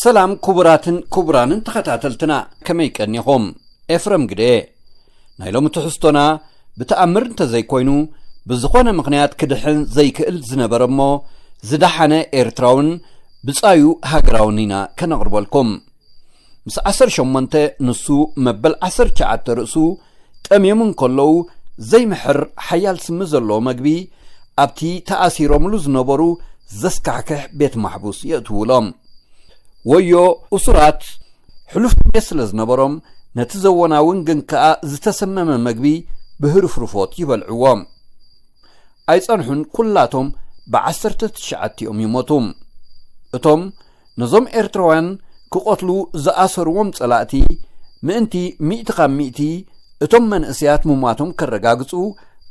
ሰላም ክቡራትን ክቡራንን ተኸታተልትና፣ ከመይ ቀኒኹም? ኤፍረም ግደ። ናይ ሎሚ ትሕዝቶና ብተኣምር እንተዘይኮይኑ፣ ብዝኾነ ምኽንያት ክድሕን ዘይክእል ዝነበረ እሞ ዝደሓነ ኤርትራውን ብጻዩ ሃገራውን ኢና ከነቕርበልኩም። ምስ ዓሰርተ ሸሞንተ፣ ንሱ መበል ዓሰርተ ትሽዓተ ርእሱ ጠምዮም እንከለዉ፣ ዘይምሕር ሓያል ስሚ ዘለዎ መግቢ ኣብቲ ተኣሲሮምሉ ዝነበሩ ዘስካሕክሕ ቤት ማሕቡስ የእትውሎም። ወዮ፣ እሱራት ሕሉፍ ድሌት ስለ ዝነበሮም፣ ነቲ ዘወናውን ግን ከኣ ዝተሰመመ መግቢ ብህርፍርፎት ይበልዕዎ። ኣይጸንሑን፣ ኩላቶም ብዓሰርተ ትሽዓቲኦም ይሞቱ። እቶም ነዞም ኤርትራውያን ክቐትሉ ዝኣሰርዎም ጸላእቲ፣ ምእንቲ ሚእቲ ካብ ሚእቲ እቶም መንእሰያት ምሟቶም ከረጋግጹ፣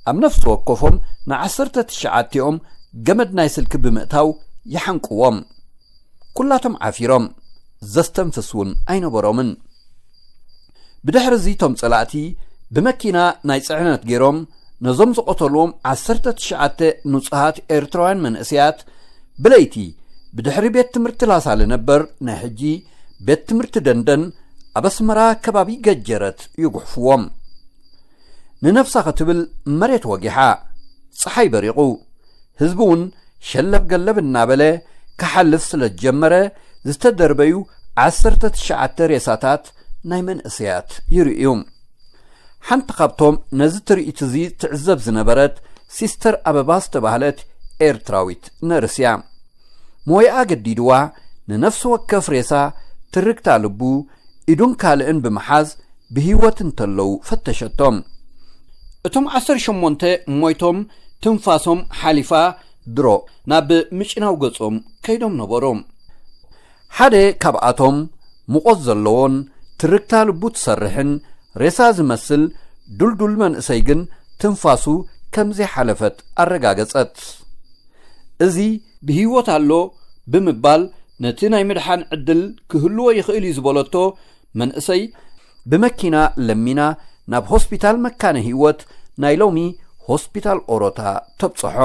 ኣብ ነፍሲ ወከፎም ንዓሰርተ ትሽዓቲኦም ገመድ ናይ ስልኪ ብምእታው ይሓንቅዎም። ኩላቶም ዓፊሮም፣ ዘስተንፍስ እውን ኣይነበሮምን። ብድሕሪ እዚ እቶም ጸላእቲ ብመኪና ናይ ጽዕነት ገይሮም ነዞም ዝቐተልዎም ዓሰርተ ትሽዓተ ንጹሃት ኤርትራውያን መንእሰያት ብለይቲ ብድሕሪ ቤት ትምህርቲ ላሳለ ነበር፣ ናይ ሕጂ ቤት ትምህርቲ ደንደን፣ ኣብ ኣስመራ ከባቢ ገጀረት ይጉሕፍዎም። ንነፍሳ ክትብል መሬት ወጊሓ፣ ጸሓይ በሪቑ፣ ህዝቢ እውን ሸለብ ገለብ እናበለ ክሓልፍ ስለ ዝጀመረ፣ ዝተደርበዩ ዓሰርተ ትሽዓተ ሬሳታት ናይ መንእሰያት ይርእዩ። ሓንቲ ካብቶም ነዚ ትርኢት እዚ ትዕዘብ ዝነበረት ሲስተር ኣበባ ዝተባህለት ኤርትራዊት ነርስ እያ። ሞያኣ ገዲድዋ፣ ንነፍሲ ወከፍ ሬሳ ትርግታ ልቡ፣ ኢዱን ካልእን ብምሓዝ ብህይወት እንተለዉ ፈተሸቶም። እቶም ዓሰርተ ሸሞንተ ሞይቶም፣ ትንፋሶም ሓሊፋ፣ ድሮ ናብ ምጭናው ገጾም ከይዶም ነበሩ። ሓደ ካብኣቶም፣ ሙቐት ዘለዎን ትርግታ ልቡ ትሰርሕን ሬሳ ዝመስል ዱልዱል መንእሰይ ግን፣ ትንፋሱ ከም ዘይሓለፈት ኣረጋገጸት። እዚ ብህይወት ኣሎ ብምባል፣ ነቲ ናይ ምድሓን ዕድል ክህልዎ ይኽእል እዩ ዝበለቶ መንእሰይ፣ ብመኪና ለሚና ናብ ሆስፒታል መካነ ህይወት፣ ናይ ሎሚ ሆስፒታል ኦሮታ፣ ተብጽሖ።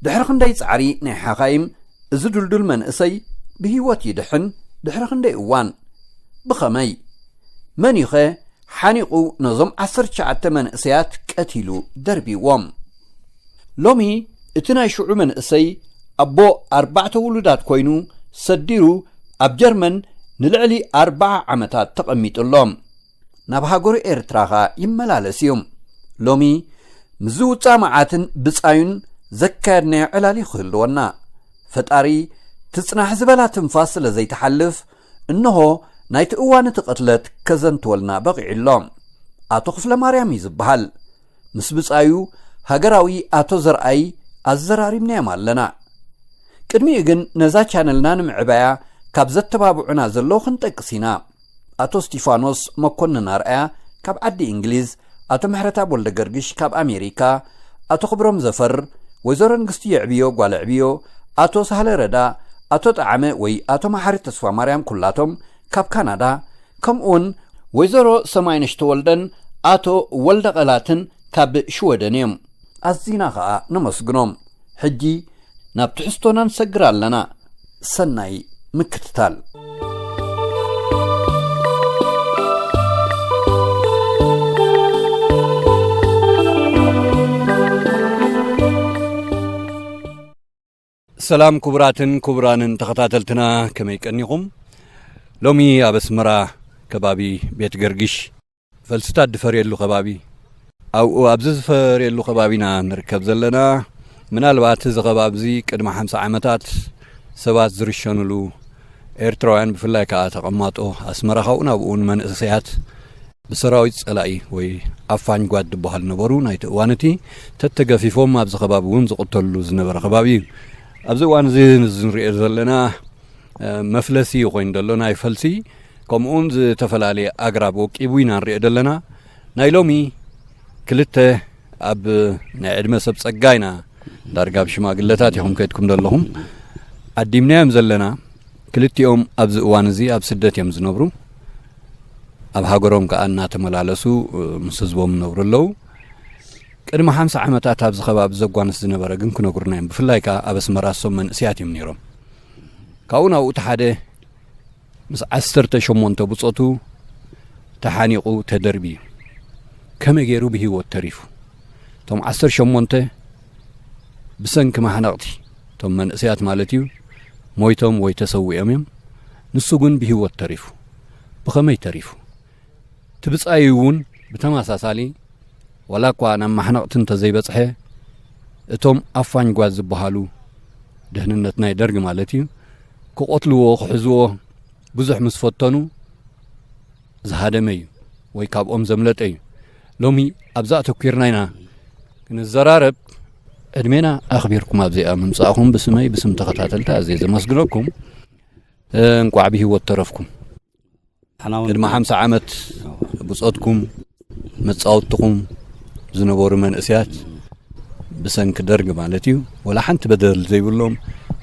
ድሕሪ ክንደይ ጻዕሪ ናይ ሓኻይም፣ እዚ ድልዱል መንእሰይ ብህይወት ይድሕን። ድሕሪ ክንደይ እዋን? ብኸመይ? መን እዩኸ ሓኒቑ ነዞም ዓሰርተ ትሽዓተ መንእሰያት ቀቲሉ ደርቢዎም? ሎሚ እቲ ናይ ሽዑ መንእሰይ ኣቦ ኣርባዕተ ውሉዳት ኮይኑ፣ ሰዲሩ ኣብ ጀርመን ንልዕሊ ኣርብዓ ዓመታት ተቐሚጡ ኣሎ። ናብ ሃገሩ ኤርትራ ኸኣ ይመላለስ እዩ። ሎሚ ምስዚ ውጻእ መዓትን ብጻዩን ዘካየድናዮ ዕላል እዩ ክህልወና። ፈጣሪ ትጽናሕ ዝበላ ትንፋስ ስለ ዘይትሓልፍ፣ እንሆ ናይቲ እዋን እቲ ቅትለት ከዘንትወልና በቒዑ ኣሎ። ኣቶ ክፍለ ማርያም እዩ ዝበሃል። ምስ ብጻዩ ሃገራዊ ኣቶ ዘርኣይ ኣዘራሪብናዮም ኣለና። ቅድሚኡ ግን ነዛ ቻነልና ንምዕባያ ካብ ዘተባብዑና ዘለዉ ክንጠቅስ ኢና። ኣቶ እስቲፋኖስ መኮንን ኣርኣያ ካብ ዓዲ እንግሊዝ፣ ኣቶ ምሕረተኣብ ወልደ ገርግሽ ካብ ኣሜሪካ፣ ኣቶ ክብሮም ዘፈር፣ ወይዘሮ ንግስቲ የዕብዮ ጓል ዕብዮ፣ ኣቶ ሳህለ ረዳ፣ ኣቶ ጠዓመ ወይ ኣቶ መሓሪ ተስፋ ማርያም ኩላቶም ካብ ካናዳ፣ ከምኡውን ወይዘሮ ሰማይነሽ ተወልደን ኣቶ ወልደ ቐላትን ካብ ሽወደን እዮም። ኣዚና ኸኣ ነመስግኖም። ሕጂ ናብ ትሕዝቶና ንሰግር ኣለና። ሰናይ ምክትታል። ሰላም ክቡራትን ክቡራንን ተኸታተልትና፣ ከመይ ቀኒኹም? ሎሚ ኣብ ኣስመራ ከባቢ ቤት ገርግሽ ፈልስታት ዝፈርየሉ ከባቢ፣ ኣብኡ ኣብዚ ዝፈርየሉ ከባቢ ኢና ንርከብ ዘለና። ምናልባት እዚ ከባቢ እዚ ቅድሚ ሓምሳ ዓመታት ሰባት ዝርሸኑሉ፣ ኤርትራውያን ብፍላይ ከኣ ተቐማጦ ኣስመራ፣ ካብኡ ናብኡ እውን መንእሰያት ብሰራዊት ጸላኢ ወይ ኣፋኝ ጓድ ዝበሃሉ ነበሩ። ናይቲ እዋን እቲ ተተገፊፎም ኣብዚ ከባቢ እውን ዝቕተሉሉ ዝነበረ ከባቢ እዩ። ኣብዚ እዋን እዚ ንዚ ንሪኦ ዘለና መፍለሲ ኮይኑ ዘሎ ናይ ፈልሲ፣ ከምኡውን ዝተፈላለየ ኣግራብ ወቂቡ ኢና ንሪኦ ዘለና። ናይ ሎሚ ክልተ ኣብ ናይ ዕድመ ሰብ ጸጋ ኢና፣ ዳርጋ ኣብ ሽማግለታት ኢኹም ከድኩም ዘለኹም፣ ዓዲምናዮም ዘለና። ክልቲኦም ኣብዚ እዋን እዚ ኣብ ስደት እዮም ዝነብሩ። ኣብ ሃገሮም ከኣ እናተመላለሱ ምስ ህዝቦም ይነብሩ ኣለዉ። ቅድሚ ሓምሳ ዓመታት ኣብዚ ከባቢ ዘጓንስ ዝነበረ ግን ክነግሩና እዮም። ብፍላይ ከኣ ኣብ ኣስመራ እሶም መንእስያት እዮም ነይሮም። ካብኡ ናብኡ እቲ ሓደ ምስ ዓሰርተ ሸሞንተ ብጾቱ ተሓኒቑ ተደርብዩ። ከመይ ገይሩ ብህይወት ተሪፉ? እቶም ዓሰርተ ሸሞንተ ብሰንኪ ማሕነቕቲ፣ እቶም መንእሰያት ማለት እዩ፣ ሞይቶም ወይ ተሰዊኦም እዮም። ንሱ ግን ብህይወት ተሪፉ። ብኸመይ ተሪፉ? እቲ ብጻዩ እውን ብተመሳሳሊ፣ ዋላ እኳ ናብ ማሕነቕቲ እንተዘይበጽሐ፣ እቶም ኣፋኝ ጓዝ ዝበሃሉ፣ ደህንነት ናይ ደርግ ማለት እዩ፣ ክቐትልዎ፣ ክሕዝዎ ብዙሕ ምስ ፈተኑ፣ ዝሃደመ እዩ ወይ ካብኦም ዘምለጠ እዩ። ሎሚ ኣብዛ ኣተኲርና ኢና ክንዘራረብ። ዕድሜና ኣኽቢርኩም ኣብዚኣ ምምጻእኹም ብስመይ፣ ብስም ተኸታተልቲ ኣዝየ ዘመስግነኩም። እ፣ እንቋዕ ብህይወት ተረፍኩም። ንሕና እውን ቅድሚ ሓምሳ ዓመት ብጾትኩም፣ መጻወትትኹም ዝነበሩ መንእሰያት ብሰንኪ ደርግ ማለት እዩ፣ ወላ ሓንቲ በደል ዘይብሎም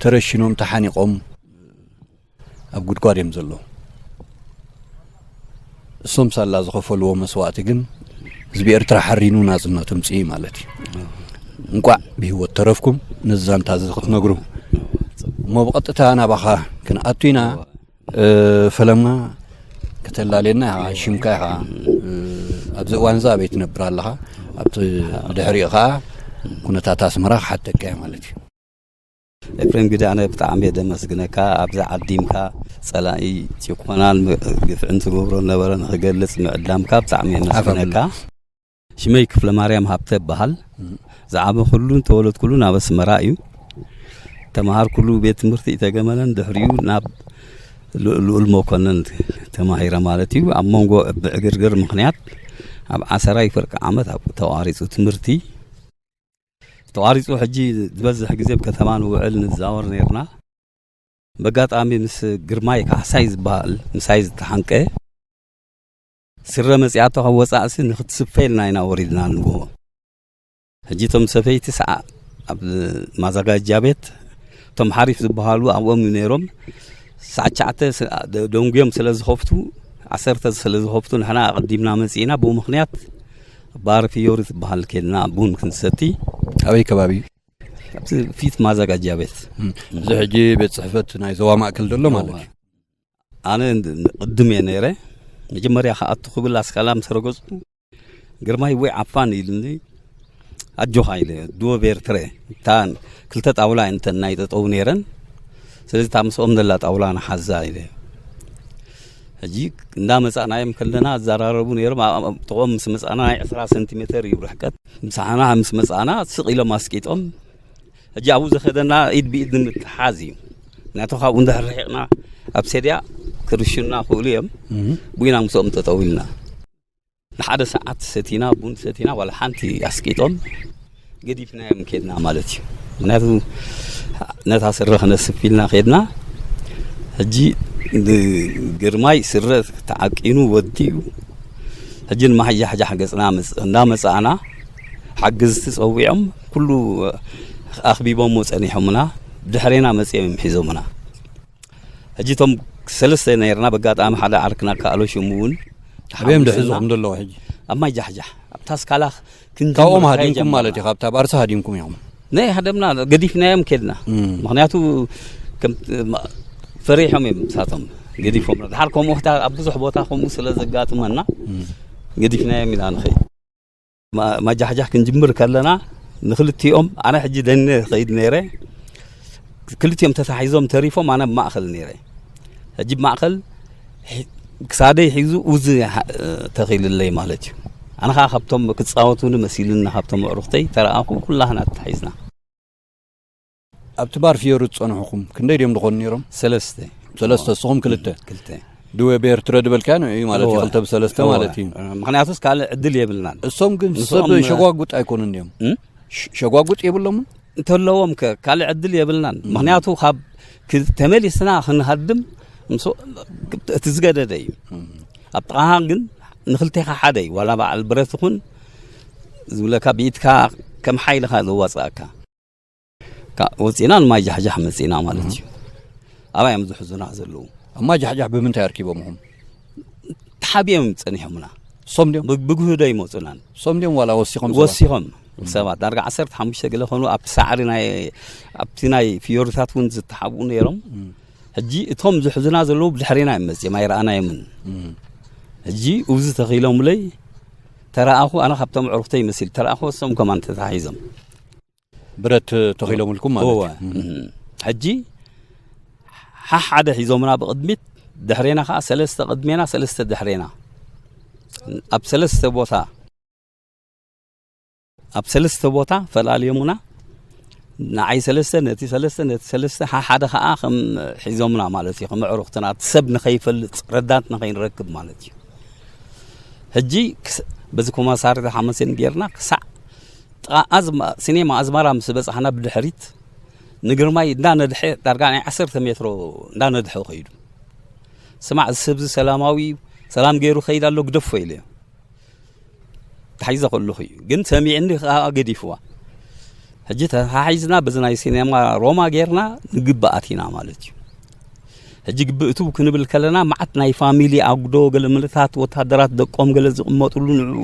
ተረሽኖም፣ ተሓኒቖም፣ ኣብ ጉድጓድ እዮም ዘለዉ። እሶም ሳላ ዝኸፈልዎ መስዋእቲ ግን ህዝቢ ኤርትራ ሓሪኑ ናጽነቱ ኣምጽኡ ማለት እዩ። እንቋዕ ብህይወት ተረፍኩም፣ ነዚ ዛንታ እዚ ክትነግሩ። እሞ ብቐጥታ ናባኻ ክንኣቱ ኢና። እ፣ ፈለማ ከተላልየና ኢኻ፣ ሽምካ ኢኻ። እ፣ ኣብዚ እዋን እዚ ኣበይ ትነብር ኣለኻ? ኣብቲ ብድሕሪኡ ኸኣ ኩነታት ኣስመራ ክሓተካ እየ ማለት እዩ። ኤፍሬም ግደ፣ ኣነ ብጣዕሚ እየ ደመስግነካ። ኣብዚ ዓዲምካ ጸላኢ ጭቆናን ም-፣ ግፍዕን ትገብሮ ነበረ ንኽገልጽ ምዕዳምካ ብጣዕሚ እየ ኣመስግነካ። ሓፈብላ። ሽመይ ክፍለ ማርያም ሃብተ እበሃል። እም። ዝዓበኹሉን ተወለድኩሉን ኣብ ኣስመራ እዩ። ተማሃርኩሉ ቤት ትምህርቲ ኢተገመነን፣ ድሕሪኡ ናብ ል-፣ ልኡል መኮነን ተማሂረ ማለት እዩ። ኣብ መንጎ ብዕግርግር ምኽንያት ኣብ ዓሰራይ ፍርቂ ዓመት ኣብ ተቋሪጹ ትምህርቲ። ተቋሪጹ ሕጂ ዝበዝሕ ግዜ ኣብ ከተማ ንውዕል ንዛወር ነይርና። በጋጣሚ ምስ ግርማይ ካሕሳይ ዝበሃል ምሳይ ዝተሓንቀ ስረ መጺኣቶ ካብ ወጻእሲ ንኽትስፈ ኢልና ኢና ወሪድና ንግሆ። ሕጂ እቶም ሰፈይቲ ሰዓ ኣብ ማዘጋጃ ቤት እቶም ሓሪፍ ዝበሃሉ ኣብኦም ነይሮም። ሰዓ ትሽዓተ ስ-፣ ደ-፣ ደንጉዮም ስለ ዝኸፍቱ፣ ዓሰርተ ስለ ዝኸፍቱ፣ ንሕና ኣቐዲምና መጺእና። ብኡ ምኽንያት ባር ፊዮሪ ትበሃል ኬድና ቡን ክንሰቲ። ኣበይ ከባቢ? ኣብቲ ፊት ማዘጋጃ ቤት። እም። እዚ ሕጂ ቤት ጽሕፈት ናይ ዞባ ማእከል ዘሎ ማለት እዩ። ኣነ እንድ-፣ ቅድም እየ ነይረ። መጀመርያ ክኣቱ ክብል ኣስካላ ምስ ረገጽኩ፣ ግርማይ ወይ ዓፋን ኢሉኒ፣ ኣጆኻ ኢለ፣ ድወ ቤርትረ፣ እታ ክልተ ጣውላ እንተ ናይ ጠጠው ነይረን፣ ስለዚ እታ ምስኦም ዘላ ጣውላ ንሓዛ ኢለ። ሕጂ እንዳመጻእናዮም ከለና ኣዘራረቡ ነይሮም። ኣብ፣ ኣብ ጥቕኦም ምስ መጻእና ናይ ዕስራ ሰንቲሜተር እዩ ርሕቀት። ምሳሕና ምስ መጻእና ስቕ ኢሎም ኣስቂጦም። ሕጂ ኣብኡ ዘኸደና ኢድ ብኢድ ንምትሓዝ እዩ። ምክንያቱ ካብኡ እንድሕር ርሒቕና ኣብ ሴድያ ክርሹና ክእሉ እዮም። እም። ብኢና ምስኦም ጠጠው ኢልና። ንሓደ ሰዓት ሰቲና፣ ቡን ሰቲና፣ ዋላ ሓንቲ ኣስቂጦም ገዲፍናዮም ኬድና ማለት እዩ። ምክንያቱ ነታ ስረ ክነስፍ ኢልና ኬድና። ሕጂ ን-፣ ግርማይ ስረ ተዓቂኑ ወዲኡ። ሕጂ ንማሕጃሕጃሕ ገጽና መጽ-፣ እንዳመጻእና ሓገዝቲ ጸዊዖም ኩሉ ኣኽቢቦሞ ጸኒሖምና። ድሕሬና መጺኦም እዮም ሒዞምና። ሕጂ እቶም ሰለስተ ነይርና፣ በጋጣሚ ሓደ ዓርክና ከኣሎ ሽሙ እውን ኣበዮም ተሓዊስና። ድሕዝኹም ዘለዉ ሕጂ? ኣብ ማይ ጃሕጃሕ፣ ኣብታ ስካላ ክንጅምር ካብኦም ከጀመርና። ሃዲምኩም ማለት እዩ፣ ካብታ ባርሳ ሃዲምኩም ኢኹም? ናይ ሃደምና፣ ገዲፍናዮም ከድና። እም። ምኽንያቱ ከም፣ ማ-፣ ፈሪሖም እዮም ንሳቶም፣ ገዲፎም። ድሓር ከምኡ ሕታ ኣብ ብዙሕ ቦታ ከምኡ ስለ ዘጋጥመና፣ እም። ገዲፍናዮም ኢና ንኸይድ። ማ-፣ ማጃሕጃሕ ክንጅምር ከለና ንክልቲኦም፣ ኣነ ሕጂ ደነ ኸይድ ነይረ፣ ክልቲኦም ተታሒዞም ተሪፎም፣ ኣነ ኣብ ማእኸል ነይረ። ሕጂ ኣብ ማእኸል ሒ-፣ ክሳደይ ሒዙ ኡዚ ሓ-፣ ተኺልለይ ማለት እዩ። ኣነ ኸዓ ካብቶም ክጻወቱኒ መሲሉኒ፣ ካብቶም ኣዕሩኽተይ ተረኣኹ፣ ኩላህና ተታሒዝና። ኣብቲ ባር ፍዮሪ ዝጸንሑኹም ክንደይ ድዮም ዝኾኑ ነይሮም? ሰለስተ። ሰለስተ፣ ንስኹም ክልተ? ክልተ። ድወ ብኤርትረ ድበልካዮ ንዕኡ ማለት እዩ፣ እወ። ክልተ ብሰለስተ እወ። ማለት እዩ። ምኽንያቱስ ካልእ ዕድል የብልናን። እሶም ግን ንስኦም ሰብ ሸጓጉጥ ኣይኮኑን ድዮም? እም? ሸ-፣ ሸጓጉጥ የብሎምን? እንተለዎም ከ ካልእ ዕድል የብልናን። እም። ምኽንያቱ ካብ ክ-፣ ተመሊስና ክንሃድም ምስ-፣ እቲ ዝገደደ እዩ። እም። ኣብ ጥቓኻ ግን ንኽልቴኻ ሓደ እዩ። ዋላ በዓል ብረት ይኹን ዝብለካ ብኢድካ ከም ሓይልኻ ዘዋጽኣካ። ካ-፣ ወጺእና ንማይ ጃሕጃሕ መጺእና ማለት እህ። እዩ። ኣባይ እዮም ዝሕዙና ዘለዉ። ኣብ ማይ ጃሕጃሕ ብምንታይ ኣርኪቦምኹም? ተሓቢኦም ጸኒሖምና። ሶም ድዮም? ብ-፣ ብግህዶ ይመጹናን። ሶም ድዮም ዋላ ወሲኾም ሰባት? ወሲኾም እም። ሰባት። ዳርጋ ዓሰርተ ሓሙሽተ ገለ ኾኑ ኣብቲ ሳዕሪ ናይ፣ ኣብቲ ናይ ፍዮሪታት እውን ዝተሓብኡ ነይሮም። እም። ሕጂ እቶም ዝሕዙና ዘለዉ ብድሕሬና እዮም መፅኦም፣ ኣይረኣናዮምን። ሕጂ እብዚ ተኺሎምለይ ተረኣኹ፣ ኣነ ካብቶም ኣዕሩኽተይ መሲል ተረኣኹ፣ እሶም ከማን ተታሒዞም ብረት ተኺሎምልኩም ማለት እወ። እዩ። እም። ሕጂ ሓሓደ ሒዞምና ብቕድሚት፣ ድሕሬና ከዓ ሰለስተ ቅድሜና፣ ሰለስተ ድሕሬና። ኣብ ሰለስተ ቦታ፣ ኣብ ሰለስተ ቦታ ፈላልዮምና፣ ንዓይ ሰለስተ፣ ነቲ ሰለስተ፣ ነቲ ሰለስተ፣ ሓሓደ ከዓ ከም ሒዞምና ማለት እዩ፣ ከም ኣዕሩኽትና፣ እቲ ሰብ ንኸይፈልጥ፣ ረዳት ንኸይንረክብ ማለት እዩ። ሕጂ ክስ-፣ በዚ ኮማሳሪ ተሓመሴን ጌርና ክሳዕ ጥቓ ኣዝማ-፣ ሲኔማ ኣዝማራ ምስ በጻሕና ብድሕሪት ንግርማይ እንዳነድሐ ዳርጋ ናይ ዓሰርተ ሜትሮ እንዳነድሐ ከይዱ። ስማዕ፣ እዚ ሰብዚ ሰላማዊ እዩ፣ ሰላም ገይሩ ከይድ ኣሎ፣ ግደፎ ኢለ። ተሓይዘ ከለኹ እዩ። ግን ሰሚዕኒ ከዓ ገዲፍዋ። ሕጂ ተሓሒዝና በዚ ናይ ሲኔማ ሮማ ጌርና ንግብኣት ኢና ማለት እዩ። ሕጂ ግብእቱ ክንብል ከለና መዓት ናይ ፋሚሊ ኣጉዶ ገለ ምልታት ወታደራት ደቆም ገለ ዝቕመጥሉ ንዕኡ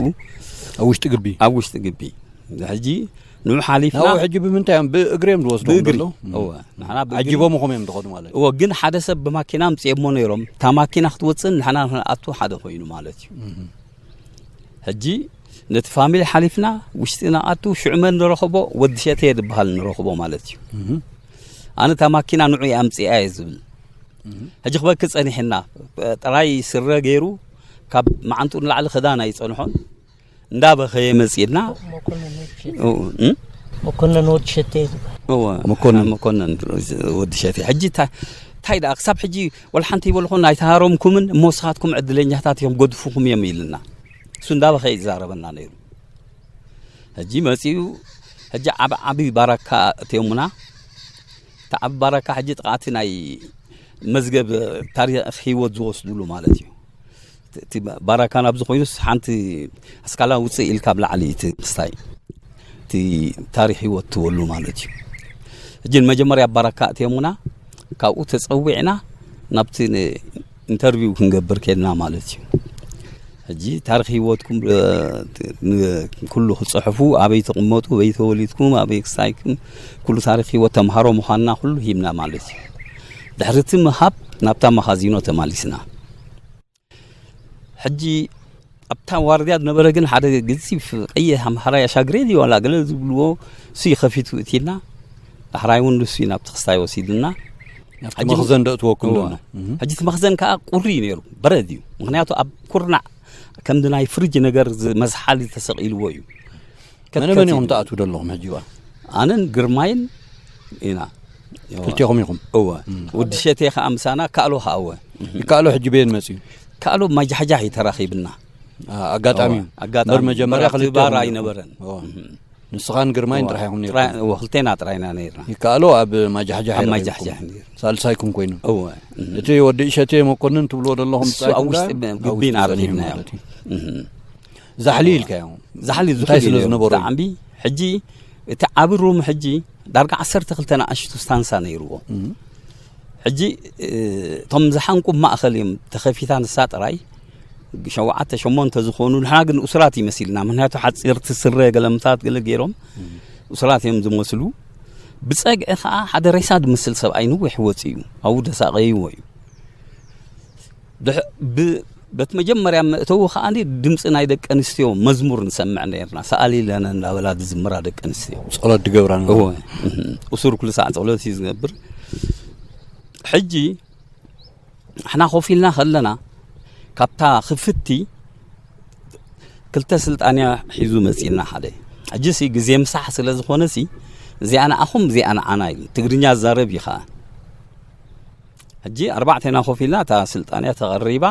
ኣብ ውሽጢ ግቢ ኣብ ውሽጢ ግቢ ሕጂ ንዑ ሓሊፍና ናብኡ ሕጂ ብምንታይ እዮም ብእግሪ እዮም ዝወስዱ ብእግሪ ዘለዉ እወ ንሕና ብእግሪ ዓጂቦም ኾም እዮም ዝኸዱ ማለት እዩ እወ ግን ሓደ ሰብ ብማኪና ኣምፅኦሞ ነይሮም እታ ማኪና ክትወፅእን ንሕና ንኣቱ ሓደ ኮይኑ ማለት እዩ ሕጂ ነቲ ፋሚሊ ሓሊፍና ውሽጢ ንኣቱ ሽዑ መን ንረኽቦ ወዲ ሸቴ ዝበሃል ንረኽቦ ማለት እዩ ኣነ እታ ማኪና ንዑ ኣምፅኣ እየ ዝብል ሕጂ ክበኪ ፀኒሕና ጥራይ ስረ ገይሩ ካብ መዓንጡ ንላዕሊ ክዳን ኣይፀንሖን እንዳበኸየ መፂእና መኮንን ወድሸት እ? መኮንን ወድሸት እየ ዝበሃል እወ፣ መኮንን። መኮንን ወዲ ሸቴ ሕጂ ታ- እንታይ ደኣ ክሳብ ሕጂ ወላ ሓንቲ ይበልኹን ኣይተሃረምኩምን እሞ ስኻትኩም ዕድለኛታት እዮም ገድፉኹም እዮም ኢልና እሱ እንዳበኸ ይዛረበና ነይሩ ሕጂ መፂኡ ሕጂ ዓብ ዓቢ ባራካ እትዮሙና እታ ዓቢ ባራካ ሕጂ ጥቓቲ ናይ መዝገብ ታሪክ ህይወት ዝወስድሉ ማለት እዩ እቲ ባራካ ናብዚ ኮይኑስ ሓንቲ ኣስካላ ውፅእ ኢልካ ኣብ ላዕሊ እቲ ክስታይ እቲ ታሪክ ህይወት ትበሉ ማለት እዩ ሕጂ ንመጀመርያ ባራካ እትዮሙና ካብኡ ተፀዊዕና ናብቲ ኢንተርቪው ክንገብር ከድና ማለት እዩ ሕጂ ታሪክ ህይወትኩም ኩሉ ክፅሕፉ ኣበይ ትቕመጡ ኣበይ ተወሊድኩም ኣበይ ክስታይኩም ኩሉ ታሪክ ህይወት ተምሃሮ ምዃንና ኩሉ ሂብና ማለት እዩ ድሕሪ እቲ ምሃብ ናብታ መኻዚኖ ተማሊስና ሕጂ ኣብታ ዋርድያ ዝነበረ ግን ሓደ ግዚፍ ቀይሕ ኣምሓራይ ኣሻግሬ ድዩ ዋላ ገለ ዝብልዎ እሱ እዩ ከፊቱ እቲና ዳሕራይ እውን ንሱ እዩ ናብቲ ክስታይ ወሲድና ኣብቲ መኽዘን ደእትወኩም ዘሎ ሕጂ እቲ መኽዘን ከዓ ቁሪ እዩ ነይሩ በረድ እዩ ምክንያቱ ኣብ ኩርናዕ ከምዚ ናይ ፍርጅ ነገር መዝሓሊ ተሰቒልዎ እዩ መነ መን ኢኹም ትኣትዉ ዘለኹም ሕጂ እዋ ኣነን ግርማይን ኢና ክልቲኹም ኢኹም እወ ወዲ ሸቴ ከዓ ምሳና ካእሎ ከዓ እወ ይከኣሎ ሕጂ በየን መፅዩ ካእሎ ማጃሕጃሕ እዩ ተራኺብና አ- ኣጋጣሚ እዩ ኣጋጣሚ በር መጀመርያ መራኽቲ ክልቲኹም ባር ኢኹም። ኣይነበረን እወ። ንስኻን ግርማይን ጥራሕ ኢኹም ነይርኩም ጥራይ- እወ ክልቴና ጥራይና ነይርና ይከኣሎ ኣብ ማጃሕጃሕ ኣብ ረኺብኩም። ማጃሕጃሕ ነይርና ሳልሳይኩም ኮይኑ እወ እቲ ወዲ እሸቴ መኮንን ትብልዎ ዘለኹም እሱ ኣብ ውሽጢ ግቢና ረኺብናዮ ማለት እዩ ዛሕሊ ኢልካዮ ዛሕሊ እንታይ ዝኽእል ስለ እዩ። ዝነበሩ እዩ? ብጣዕሚ ሕጂ እቲ ዓቢ ሩም ሕጂ ዳርጋ ዓሰርተ ክልተ ንኣሽቱ ስታንሳ ነይርዎ ሕጂ እ፣ እቶም ዝሓንቁ ማእኸል እዮም ተኸፊታ ንሳ ጥራይ ሸውዓተ ሸሞንተ ዝኾኑ ንሕና ግን እሱራት ይመሲልና ምክንያቱ ሓፂርቲ ስረ ገለምታት ገለ ገይሮም እሱራት እዮም ዝመስሉ ብፀግዒ ከዓ ሓደ ሬሳ ዝመስል ሰብኣይ ንዊሕ ወፂ እዩ ኣብኡ ደሳቀይዎ እዩ ድሕ- ብ- በቲ መጀመርያ መእተዊ ከዓ ድምፂ ናይ ደቂ ኣንስትዮ መዝሙር ንሰምዕ ነርና ሰኣሊ ለነ እንዳበላ ዝዝምራ ደቂ ኣንስትዮ ጸሎት ድገብራ እወ እሱር ኩሉ ሰዓት ጸሎት እዩ ዝገብር ሕጂ ንሕና ኮፍ ኢልና ከለና ካብታ ክፍቲ ክልተ ስልጣንያ ሒዙ መፂና ሓደ ሕጂ ሲ ግዜ ምሳሕ ስለ ዝኾነ ሲ እዚኣ ንኣኹም እዚኣ ንዓና ኢሉ ትግርኛ ዛረብ እዩ ከዓ ሕጂ ኣርባዕቴና ኮፍ ኢልና እታ ስልጣንያ ተቐሪባ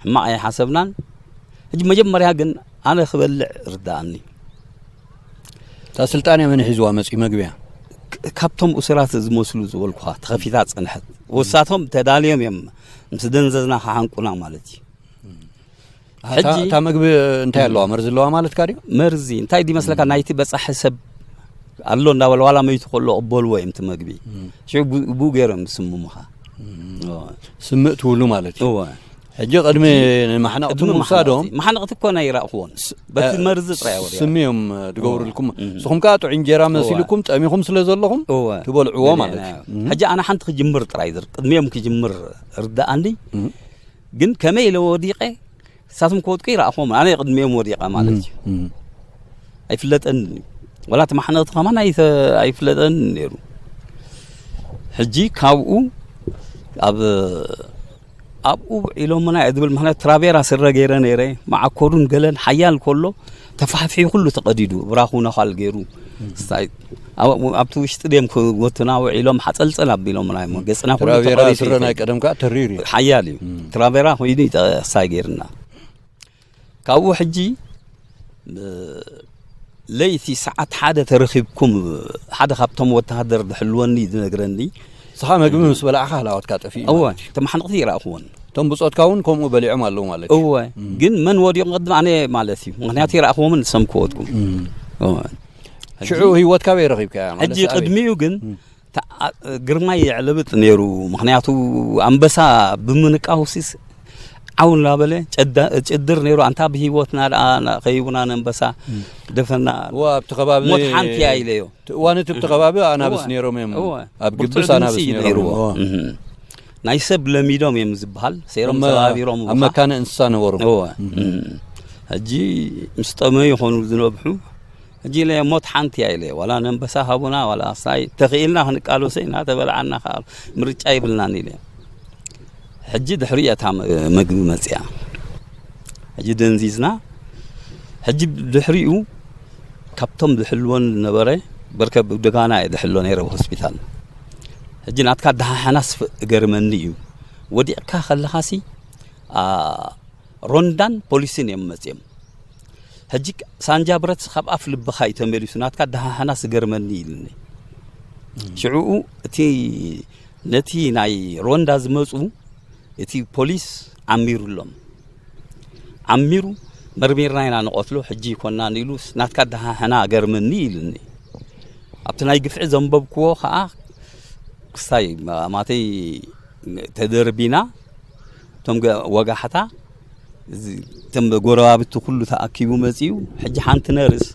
ሕማቕ ኣይሓሰብናን ሕጂ መጀመርያ ግን ኣነ ክበልዕ ርዳኣኒ እታ ስልጣንያ መን ሒዝዋ መፅኡ መግቢያ ካብቶም እሱራት ዝመስሉ ዝበልኩኻ ተኸፊታ ፀንሐት ወሳቶም ተዳልዮም እዮም ምስ ደንዘዝና ክሓንቁና ማለት እዩ እታ መግቢ እንታይ ኣለዋ መርዚ ኣለዋ ማለትካ ድዩ መርዚ እንታይ ድመስለካ ናይቲ በፃሒ ሰብ ኣሎ እንዳበለ ዋላ መይቱ ከሎ ቅበልዎ እዮም እቲ መግቢ ሽዑ ብኡ ገይሮም ዝስምሙኻ ስምእ ትብሉ ማለት እዩ እወ ሕጂ ቅድሚ ንማሕነቕቲ ቅድሚ ምውሳዶም ማሕነቕቲ፣ ማሕነቕቲ እኮ ናይ ይረእኽዎን። በቲ እ፣ መርዚ ጥራይ ወዲያ። ስሚ እዮም፣ እ፣ ድገብሩልኩም። እም። ንስኹም ከኣ ጥዑይ እንጀራ እወ። መሲልኩም ጠሚኹም ስለ ዘለኹም እወ። ትበልዕዎ በሊዕና ማለት እዩ። እም። ሕጂ ኣነ ሓንቲ ክጅምር ጥራይ ዝር-፣ ቅድሚኦም ክጅምር ርዳኣኒ። እም። ግን ከመይ ኢለ ወዲቐ፣ ንሳቶም ክወድቁ ይረኣኽዎም፣ ኣነ ቅድሚኦም ወዲቐ ማለት እዩ። እም። ኣይፍለጠን እዩ። ወላ እቲ ማሕነቕቲ ከማን ኣይተ-፣ ኣይፍለጠን ነይሩ። ሕጂ ካብኡ ኣብ፣ ኣብኡ ውዒሎምና እየ ዝብል፣ ምኽንያቱ ትራቬራ ስረ ገይረ ነይረ፣ መዓኮሩን ገለን ሓያል ከሎ ተፋሕፊሑ ኩሉ ተቐዲዱ፣ ብራኹ ነዃል ገይሩ። ስታይ-፣ ኣብ-፣ ኣብቲ ውሽጢ ድዮም ክወቱና ውዒሎም ሓጸልጸል ኣቢሎምና እዮም። ገጽና ኩሉ ትራቬራ ተቐሪፉ ስረ ናይ ይኸይድ። ቀደም ከኣ ተሪር እዩ። ሓያል እዩ። እም። ትራቬራ ኮይኑ ይጠ-፣ ሳይ ገይርና። ካብኡ ሕጂ፣ እ፣ ለይቲ ሰዓት ሓደ ተረኺብኩም፣ ሓደ ካብቶም ወተሃደር ዝሕልወኒ ዝነግረኒ። ንስኻ መግቢ ምስ በላዕኻ ሃላዋትካ ጠፊኡ እወ፣ ማለት እዩ። ተማሕነቕቲ ይረኣኽዎን። እቶም ብጾትካ እውን ከምኡ በሊዖም ኣለዉ ማለት እዩ። እወ፣ እም። ግን መን ወዲቑ ቅድሚ ኣነ ማለት እዩ። ምኽንያቱ ይረኣኽዎምን ንሶም ክወድቁ። እም። እወ። ሽዑ ህይወትካ በይ ረኺብካያ ማለት ሕጂ እዩ። ቅድሚኡ ግን እም። ተኣ-፣ ግርማይ የዕለብጥ ነይሩ። ምኽንያቱ ኣንበሳ ብምንቃው ሲስ ዓው እናበለ ጨዳ-፣ ጭድር ነይሩ። ኣንታ ብህይወትና ደኣ ና-፣ ከይቡና ነንበሳ እም። ደፈና። እዋ፣ ኣብቲ ከባቢ ሞት ሓንቲ እያ ኢለዮ። እቲ እዋን እቲ ኣብቲ ከባቢ ኣናብስ እወ። ነይሮም እዮም። እወ። ኣብ ብርቱዕ ግብስ ድምፂ ኣናብስ እዩ ነይሮም ነይርዎ። እዮም። እወ። እም። ናይ ሰብ ለሚዶም እዮም ዝበሃል። ሴሮም እመ-፣ ሰባቢሮም ኣብ ውኻ። መካነ እንስሳ ነበሩ። እወ። እም። እም። ሕጂ ምስ ጠመዩ ይኾኑ ዝነብሑ። ሕጂ ኢለ ሞት ሓንቲ እያ ኢለ። ዋላ ነንበሳ ሃቡና፣ ዋላ ሳይ ተኽኢልና ክንቃለሶ ኢና፣ ተበላዓና ከኣ ምርጫ ይብልናን ኢለ። ሕጂ ድሕሪኡ እታ መ-፣ መግቢ መጽያ። ሕጂ ደንዚዝና። ሕጂ ድሕሪኡ ካብቶም ዝሕልወን ዝነበረ በርከ ብደጋና እየ ዝሕሎ ነይረ ኣብ ሆስፒታል። ሕጂ ናትካ ደሓሕናስ ፍ-፣ እገርመኒ እዩ። ወዲቕካ ከለኻሲ፣ ኣ፣ ሮንዳን ፖሊስን እዮም መጽዮም። ሕጂ ሳንጃ ብረት ካብ ኣፍ ልብኻ እዩ ተመሊሱ፣ ናትካ ደሓሕናስ እገርመኒ ኢልኒ። እም። ሽዑኡ እቲ፣ ነቲ ናይ ሮንዳ ዝመጹ፣ እቲ ፖሊስ ዓሚሩሎም። ዓሚሩ፣ "መርሚርና ኢና ንቐትሎ፣ ሕጂ ይኮናን" ኢሉ፣ "ናትካ ደሓሕና እገርመኒ" ኢልኒ። ኣብቲ ናይ ግፍዒ ዘንበብክዎ ከኣ ክስታይ ማ-፣ ማተይ ተደርቢና፣ እቶም ገ-፣ ወጋሕታ፣ እዚ፣ እቶም ጎረባብቲ ኩሉ ተኣኪቡ መጺኡ። ሕጂ ሓንቲ ነርስ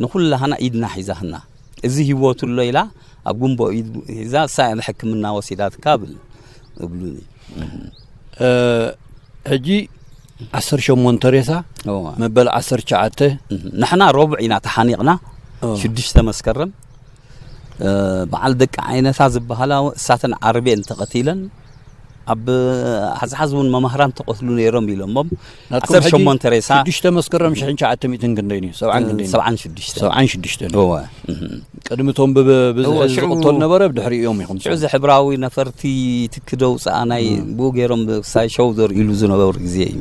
ንኹላህና ኢድና ሒዛህና፣ "እዚ ህይወቱ ኣሎ" ኢላ ኣብ ጉንቦ ኢድ ሒዛ፣ "እሳ እያ ንሕክምና ወሲዳትካ" ብል፣ እብሉኒ። እ፣ ሕጂ ዓሰርተ ሸሞንተ ሬሳ፣ እዋ። መበል ዓሰርተ ትሽዓተ። እህ፣ ንሕና ረቡዕ ኢና ተሓኒቕና፣ ኦ። ሽዱሽተ መስከረም። እ፣ በዓል ደቂ ዓይነታ ዝበሃላ እሳተን ዓርቤን ተቐቲለን፣ ኣብ ሓዝሓዝ እውን መማህራን ተቐትሉ ነይሮም ኢሎሞም። ናትኩም ዓሰርተ ሸሞንተ ሬሳ። ሽዱሽተ መስከረም ሽሕን ትሽዓተ ሚእትን ክንደይ ነዩ? ሰብዓን ክንደይ ነዩ? ሰብዓን ሽዱሽተ። ሰብዓን ሽዱሽተ ነዩ። እወ። እህ። ቅድሚ እቶም ብ-፣ ብዝሒ እወ፣ ሽዑ ዝቕተሉ ነበረ፣ ብድሕሪኦም ኢኹም ሽዑ ትኾኑ። እዚ ሕብራዊ ነፈርቲ ትኪ ደውፅኣ ናይ እም። ብኡ ገይሮም ሳይ ሸው ዘርእሉ ዝነበሩ ግዜ እዩ።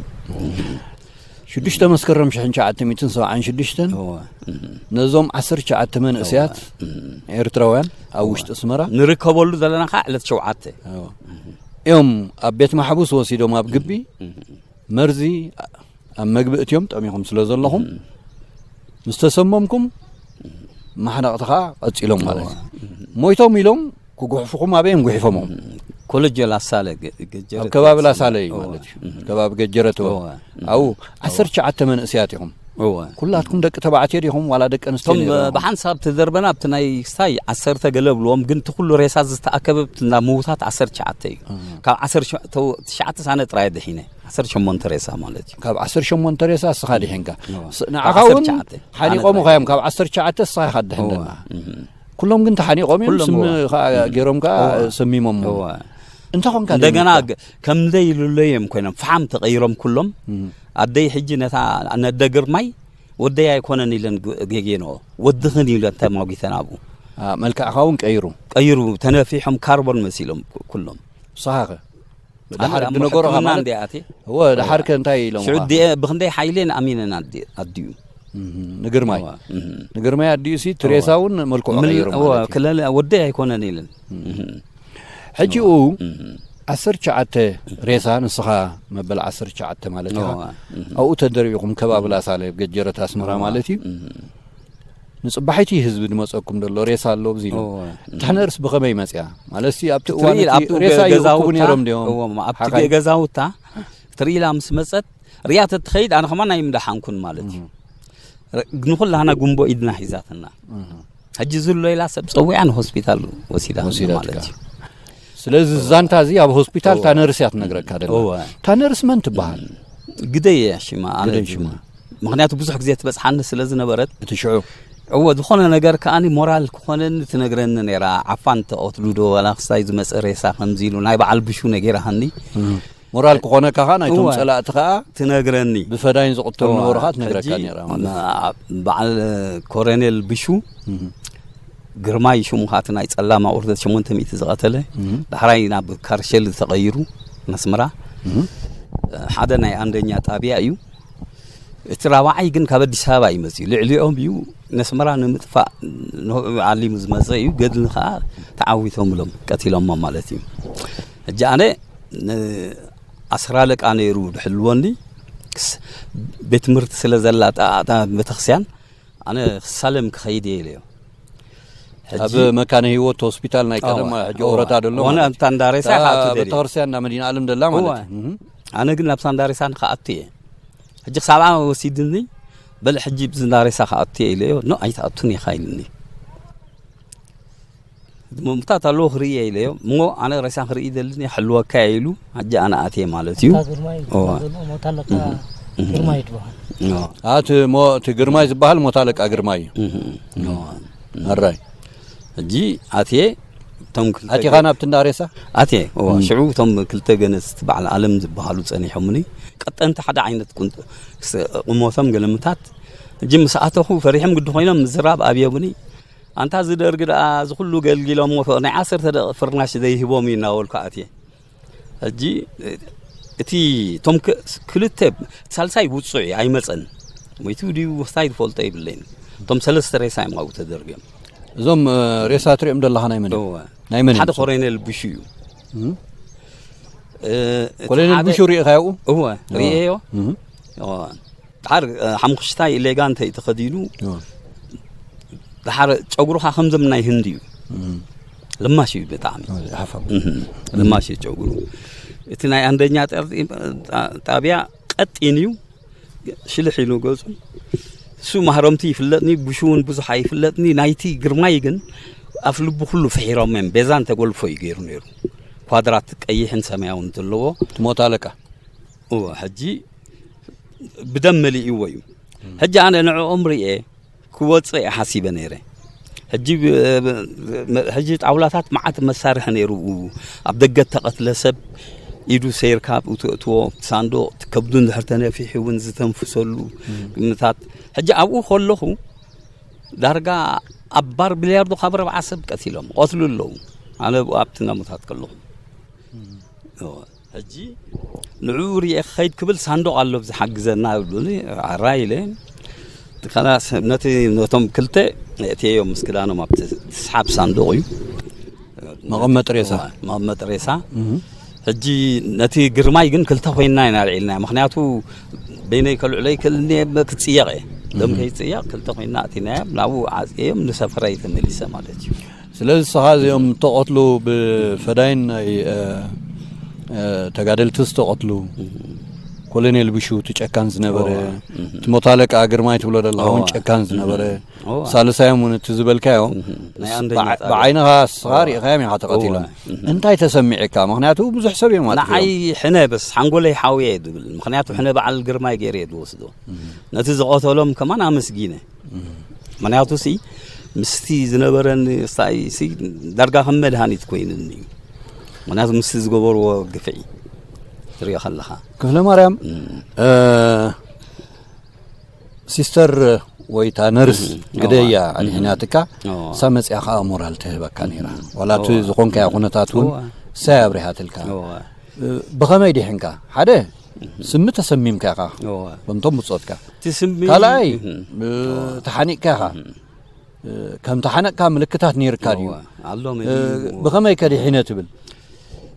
ሽዱሽተ መስከረም ሽሕን ትሽዓተ ሚእትን ሰብዓን ሽዱሽተን እወ። እም። ነዞም ዓሰርተ ትሽዓተ መንእሰያት እወ። እም። ኤርትራውያን ኣብ እወ። ውሽጢ ኣስመራ ንርከበሉ ዘለና ከዓ ዕለት ሸውዓተ። እወ። እዮም ኣብ ቤት ማሕቡስ ወሲዶም ኣብ ግቢ እም። መርዚ ኣብ መግቢ እትዮም ጠሚኹም ስለ ዘለኹም እም። ምስ ተሰመምኩም ማሕነቕቲ ከዓ ቀፂሎም ማለት እዩ። እወ። ሞይቶም ኢሎም ክጉሕፉኹም ኣበይ እዮም ጉሒፎሞም? ኮለጀ ላሳለ ገ-፣ ገጀረት ኣብ ከባቢ ላሳለ እዩ እወ። ማለት እዩ። እም። ከባቢ ገጀረት እወ። እወ። ኣብኡ እም። ዓሰርተ ትሽዓተ መንእሰያት ኢኹም። እወ። ኩላትኩም ደቂ ተባዕትዮ ዲኹም ዋላ ደቂ ኣንስትዮ እቶም ነይሮም? ብሓንሳብ ተደርበና ኣብቲ ናይ ክስታይ ዓሰርተ ገለ ብልዎም፣ ግን እቲ ኩሉ ሬሳ ዝተኣከበ ኣብቲ እንዳ ምዉታት ዓሰርተ ትሽዓተ እዩ። እም። ካብ ዓሰርተ ትሽዓተ ሳነ ጥራይ ድሒነ። ዓሰርተ ሸሞንተ ሬሳ ማለት እዩ። ካብ ዓሰርተ ሸሞንተ ሬሳ እስኻ ድሒንካ። እወ። ስ-፣ ንዓኻ እውን ዓሰርተ ትሽዓተ። ሓኒቖም ኣነ እኻ እዮም። ካብ ዓሰርተ ትሽዓተ እስኻ ኢኻ ድሕን እወ። ደላ። እም። ኩሎም ግን ተሓኒቖም እዮም። ኩሎም ስም እወ። ከኣ እም። ገይሮም ከኣ እወ። ሰሚሞም። እወ። እንታይ ኾንካ እንደገና ደይምካ? ገ-፣ ከም ዘይልለዩ እዮም ኮይኖም። ፈሓም ተቐይሮም ኩሎም። እም። ኣደይ ሕጂ ነታ ነደ ግርማይ ወደይ ኣይኮነን ኢለን ግ-፣ ጌጌንኦ። ወድኽን ኢለን ተማጒተን ኣብኡ። ኣ፣ መልክዕኻ እውን ቀይሩ። ቀይሩ፣ ተነፊሖም ካርቦን መሲሎም ኩ-፣ ኩሎም። ንስኻ ኸ? ኣነ ደሓር ኣብ ድነገሮ ሕክምና ማለት እንድየ ኣትየ። እወ፣ ደሓር ከ እንታይ ኢሎምኻ? ሽዑ ድየ ብኽንደይ ሓይሌን ኣሚነን ኣዲ-፣ ኣዲኡ። እህ፣ ንግርማይ። እወ፣ እህ። ንግርማይ ኣዲኡ ሲ እቲ እወ። ሬሳ እውን መልክዑ ምል-፣ ቀይሩ እወ፣ ማለት እዩ። ክለለ-፣ ወደይ ኣይኮነን ኢለን። እህ። እህ። ሕጂ እወ። እው እህ። ዓሰርተ ትሽዓተ ሬሳ፣ ንስኻ መበል ዓሰርተ ትሽዓተ ማለት ኢኻ። እወ፣ እህ። ኣብኡ ተደርቢኹም ከባቢ እህ። ላሳለ፣ ገጀረት ኣስመራ እወ፣ ማለት እዩ። እህ። ንጽባሒቲ ህዝቢ ዝመጸኩም ዘሎ ሬሳ ኣሎ ኣብዚ ኢሉ። እወ። እታ ነርስ ብኸመይ መጽያ? ማለትሲ ኣብቲ እዋን ትርኢ እቲ ኣብቲ ሬሳ ገ-፣ ይእክቡ ገዛውታ፣ ነይሮም ድዮም? እወ፣ ኣብቲ ሓኻይ? ገ-፣ ገዛውታ ትርኢ ኢላ ምስ መጸት ርያ ተትኸይድ ኣነ ከማን ኣይምደሓንኩን ማለት እዩ። ንኹላና ጉንቦ ኢድና ሒዛትና። ሕጂ ዝሎ ኢላ ሰብ ጸዊዓ ንሆስፒታል ወሲዳ ማለት እዩ። ስለዚ ዛንታ እዚ ኣብ ሆስፒታል ታነርስ እያ ትነግረካ ደላ። ታነርስ መን ትበሃል? ግደየ ሽማ ኣነ ሽማ። ምክንያቱ ብዙሕ ግዜ ትበጽሓኒ ስለ ዝነበረት። እቲ ሽዑ እወ፣ ዝኾነ ነገር ከኣኒ ሞራል ክኾነኒ ትነግረኒ ነይራ። ዓፋን ተቐትሉ ዶ ዋላ ክስታይ ዝመጸ ሬሳ ከምዚ ኢሉ ናይ በዓል ብሹ ነጊራሃኒ። ሞራል ክኾነካ ኸዓ ናይቶም እወ። ጸላእቲ ኸዓ ትነግረኒ። ብፈዳይን ዝቕተሉ እወ። ነበሩ ኸዓ ትነግረካ ሕጂ ነይራ ማለት። ማ-፣ በዓል ኮረኔል ብሹ ግርማይ ሽሙ ኸዓ እቲ ናይ ጸላም ኣቑርደት ሸሞንተ ሚእቲ ዝቐተለ ዳሕራይ ናብ ካርሸል ተቐይሩ ነስመራ ሓደ ናይ ኣንደኛ ጣብያ እዩ። እቲ ራብዓይ ግን ካብ ኣዲስ ኣበባ እዩ መፅዩ። ልዕሊኦም እዩ ነስመራ ንምጥፋእ ንዕኡ ዓሊሙ ዝመፀ እዩ። ገድሊ ከዓ ተዓዊቶምሎም ቀቲሎሞ ማለት እዩ። ሕጂ ኣነ ን-፣ ኣስር ኣለቃ ነይሩ ድሕልወኒ። ክስ-፣ ቤት ትምህርቲ ስለ ዘላ እታ፣ እታ ቤተክርስትያን ኣነ ክሳለም ክኸይድ እየ ኢለዮ። ሕጂ ኣብ መካነ ህይወት ሆስፒታል ናይ ቀደም እዋ፣ ሕጂ እዋ። ወረታ ደሎ ወነ ማለት እዩ። ኣብታ እንዳሬሳ እታ ይሓቱ ደልየ። ቤተክርስትያን እንዳ መዲና ዓለም ደላ ማለት እዋ። እዩ። እህ። ኣነ ግን ናብ ሳንዳሬሳ ንክኣቱ እየ። ሕጂ ክሳብ ዓመት ወሲድኒ፣ በል ሕጂ ብዚ እንዳሬሳ ክኣቱ እየ ኢለዮ። ኖ ኣይትኣቱን ኢኻ ኢልኒ። ምታት ኣለዎ ክርኢ እየ ኢለዮ። እሞ ኣነ ሬሳ ክርኢ ደልኒ፣ ይሕልወካ እየ ኢሉ፣ ሕጂ ኣነ ኣትየ ማለት እዩ። እታ ግርማይ እዋ። ትበሃል፣ ሞት ኣለቃ እህ። ግርማይ ትበሃል። እዋ። ኣቲ ሞ-፣ እቲ ግርማይ ዝበሃል ሞት ኣለቃ ግርማይ እዩ። እህ። እዋ። ኣራይ። ሕጂ ኣትየ፣ እቶም ክልተ ኣቲኻ ገ-፣ ናብቲ እንዳሬሳ? ኣትየ፣ እዋ። እም። ሽዑ እቶም ክልተ ገነዝቲ በዓል ኣለም ዝበሃሉ ጸኒሖምኒ። ቀጠንቲ ሓደ ዓይነት ቁንጥ-፣ ስ-፣ ቁመቶም ገለምታት። ሕጂ ምስ ኣተኹ ፈሪሖም ግዲ ኮይኖም ምዝራብ ኣብዮምኒ። ኣንታ እዚ ደርጊ ደኣ እዚ ኩሉ ገልጊሎሞ፣ ናይ ዓሰርተ ደቂቕ ፍርናሽ ዘይህቦም እዩ እናበልኩ ኣትየ። ሕጂ እቲ እቶም ክ-፣ ክልተ፣ ሳልሳይ ውጹዕ እዩ፣ ኣይመጸን። ሞይቱ ድዩ ወስታይ ዝፈልጦ የብለይን። እቶም ሰለስተ ሬሳ እዮም ኣብኡ ተደርብዮም። እዞም፣ እ፣ ሬሳ ትሪኦም ዘለኻ ናይ መን እዮም? እወ። ናይ መን ሓደ እዮም? ኮሎኔል ብሹ እዩ። እም? እ፣ እቲ ኮሎኔል ሓደ ብሹ ሪኢኻዮ ኣብኡ? እወ፣ እወ። ሪኤዮ። እም። እወ። ድሓር፣ እ፣ ሓሙኽሽታይ ሌጋንተ እዩ ተኸዲኑ። እወ። ድሓር ጨጉሩ ኸዓ ከምዞም ናይ ህንዲ እዩ። እም። ልማሽ እዩ ብጣዕሚ። እወ፣ ሓፋው። እም። ልማሽ እዩ ጨጉሩ። እቲ ናይ ኣንደኛ ጠርጢ-፣ ጣ-፣ ጣብያ ቀጢን እዩ። ሽልሕ ኢሉ ገጹ። እሱ ማህረምቲ ይፍለጥኒ፣ ብሹ እውን ብዙሕ ኣይፍለጥኒ። ናይቲ ግርማይ ግን ኣፍ ልቡ ኩሉ ፍሒሮም እዮም። ቤዛ እንተጎልፎ እዩ ገይሩ ነይሩ። ኳድራት ቀይሕን ሰማያውን ዘለዎ። ትሞት ኣለቃ። እወ፣ ሕጂ ብደም መሊእዎ እዩ። ሕጂ ኣነ ንዕኦም ርኤ ክወፅእ እየ ሓሲበ ነይረ። ሕጂ ብ-፣ ብ-፣ ሕጂ ጣውላታት መዓት መሳርሒ ነይሩ። ኣብ ደገ እተቐትለ ሰብ ኢዱ ሰይርካ ኣብኡ ተእትዎ፣ ሳንዱቕ ከብዱ እንድሕር ተነፊሑ እውን ዝተንፍሰሉ ግምታት። ሕጂ ኣብኡ ከለኹ ዳርጋ ኣብ ባር ቢልያርዶ ካብ ኣርብዓ ሰብ ቀቲሎም፣ ቀትሉ ኣለዉ። ኣነ ኣብኡ ኣብቲ ናሙታት ከለኹ። እወ። ሕጂ ንዕኡ ርኤ ክኸይድ ክብል ሳንዱቕ ኣሎ ብዝሓግዘና ይብሉኒ። ኣራይ ኢለ። ከላስ ነቲ፣ ነቶም ክልተ እእትየዮም ምስ ክዳኖም ኣብቲ ዝስሓብ ሳንዱቕ እዩ። መቐመጢ ሬሳ። እወ፣ መቐመጢ ሬሳ። እህ። ሕጂ ነቲ ግርማይ ግን ክልተ ኮይንና ኢና ኣልዒልናዮ። ምኽንያቱ በይነይ ከልዕሎ ይክእልኒ እየ፣ ክጽየቕ እየ። ደም እህ። ከይጽየቕ ክልተ ኮይንና ኣእቲናዮም፣ ናብኡ ዓጽየዮም ንሰፈረይ ተመሊሰ ማለት እዩ። ስለዚ ንስኻ እዚኦም እተቐትሉ ብፈዳይን ናይ፣ እ፣ እ፣ ተጋደልቲ ዝተቐትሉ፣ ኮሎኔል ብሹ እቲ ጨካን ዝነበረ፣ እዋ። እቲ ሞት ኣለቃ ግርማይ ትብሎ ዘለኻ እውን እዋ። ጨካን ዝነበረ፣ እዋ። ሳልሳዮም እውን እቲ ዝበልካዮ፣ ናይ ኣንደኛ ብዓ-፣ ጣብያ። ብዓይንኻ ንስኻ እዋ። ሪኢኻዮም ኢኻ ተቐቲሎም። እዋ። እንታይ ተሰሚዕካ? ምኽንያቱ ብዙሕ ሰብ እዮም ኣጥፊኦም። ንዓይ ሕነ በስ ሓንጎለይ ሓውየ እየ ዝብል። ምኽንያቱ ሕነ በዓል ግርማይ ገይረ እየ ዝወስዶ። ነቲ ዝቐተሎም ከማን ኣመስጊነ። ምኽንያቱ ሲ ምስቲ ዝነበረኒ ስታይ ሲ ዳርጋ ከም መድሃኒት ኮይኑኒ እዩ። ምኽንያቱ ምስቲ ዝገበርዎ ግፍዒ ትሪኦ ከለኻ። ክፍለ ማርያም፣ እም። እ፣ ሲስተር ወይ እታ ነርስ እም። ግደያ እዋ። ኣድሒናትካ፣ እዋ። እሳ መጽያ ከኣ ሞራል ትህበካ ነይራ። ዋላ እቲ እዋ። ዝኾንካዮ ኩነታት እውን እዋ። እሳ እያ ኣብሪሃትልካ። እዋ። እ፣ ብኸመይ ዲሕንካ? ሓደ፣ ስሚ ተሰሚምካ ኢኻ፣ እዋ። ከምቶም ብጾትካ። እቲ ስሚ ካልኣይ፣ እም። እ፣ ተሓኒቕካ ኢኻ። እም። እ፣ ከም ተሓነቕካ ምልክታት ነይርካ ድዩ? እዋ፣ ኣሎ እ፣ መሊኡ። ብኸመይ ከ ድሒነ ትብል?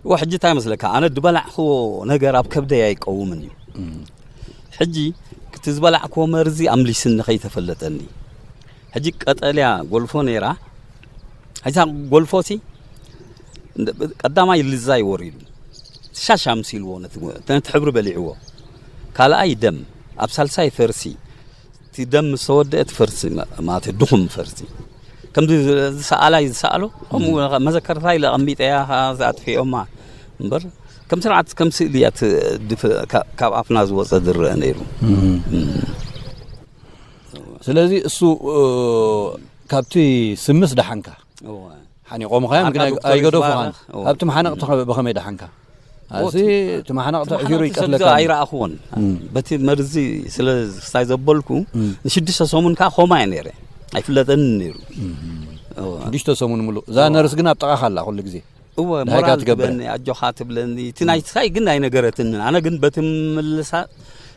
እዋ፣ ሕጂ እንታይ መስለካ? ኣነ ዝበላዕክዎ ነገር ኣብ ከብደይ ኣይቀውምን እዩ። እም። ሕጂ፣ እቲ ዝበላዕክዎ መርዚ ኣምሊስኒ ከይተፈለጠኒ። ሕጂ ቀጠልያ ጎልፎ ነይራ። ሕጂ እታ ጎልፎ ሲ፣ እንደ-፣ ቀዳማይ ልዛይ ወሪዱ። ሻሽ ኣምሲልዎ፣ ነቲ ነቲ ሕብሪ በሊዕዎ። ካልኣይ ደም፣ ኣብ ሳልሳይ ፈርሲ። እቲ ደም ምስ ተወደአ፣ እቲ ፈርሲ ማ-፣ ማለት ድኹም ፈርሲ። ከምዚ ዝሰኣላይ ዝሰኣሎ፣ ከምኡ መዘከርታ ኢለ ኣቐሚጠያ፣ ከኣ ዝኣጥፍኦማ እምበር፣ ከም ስርዓት፣ ከም ስእሊ እያ፣ እቲ ድፍ-፣ ካ-፣ ካብ ኣፍና ዝወጸ ዝረአ ነይሩ። ስለዚ እሱ፣ እ፣ ካብቲ ስምስ ደሓንካ። እወ። ሓኒቖምኻዮም ግን ኣይ-፣ ኣይገደፉኻን። እወ። ካብቲ መሓነቕቲ ከ-፣ ብኸመይ ደሓንካ? እወ፣ ኣዚ እቲ መሓነቕቲ እቲ ኣሒሩ መሓነቕቲ ይቀትለካ። ሰብዚ ኣይረኣኹዎን። በቲ መርዚ ስለ ክሳይ ዘበልኩ፣ ንሽዱሽተ ሰሙን ከኣ ኮማ እየ ነይረ። ኣይፍለጠንን ነይሩ። እወ። ሽዱሽተ ሰሙን ሙሉእ። እዛ ነርስ ግን ኣብ ጥቓኻ ኣላ ኩሉ ግዜ። እወ፣ ድሃይካ ሞራል ትገብር። ትበኒ፣ ኣጆኻ ትብለኒ። እቲ ናይ ሳይ ግን ኣይነገረትንን። ኣነ ግን በቲ ምልሳ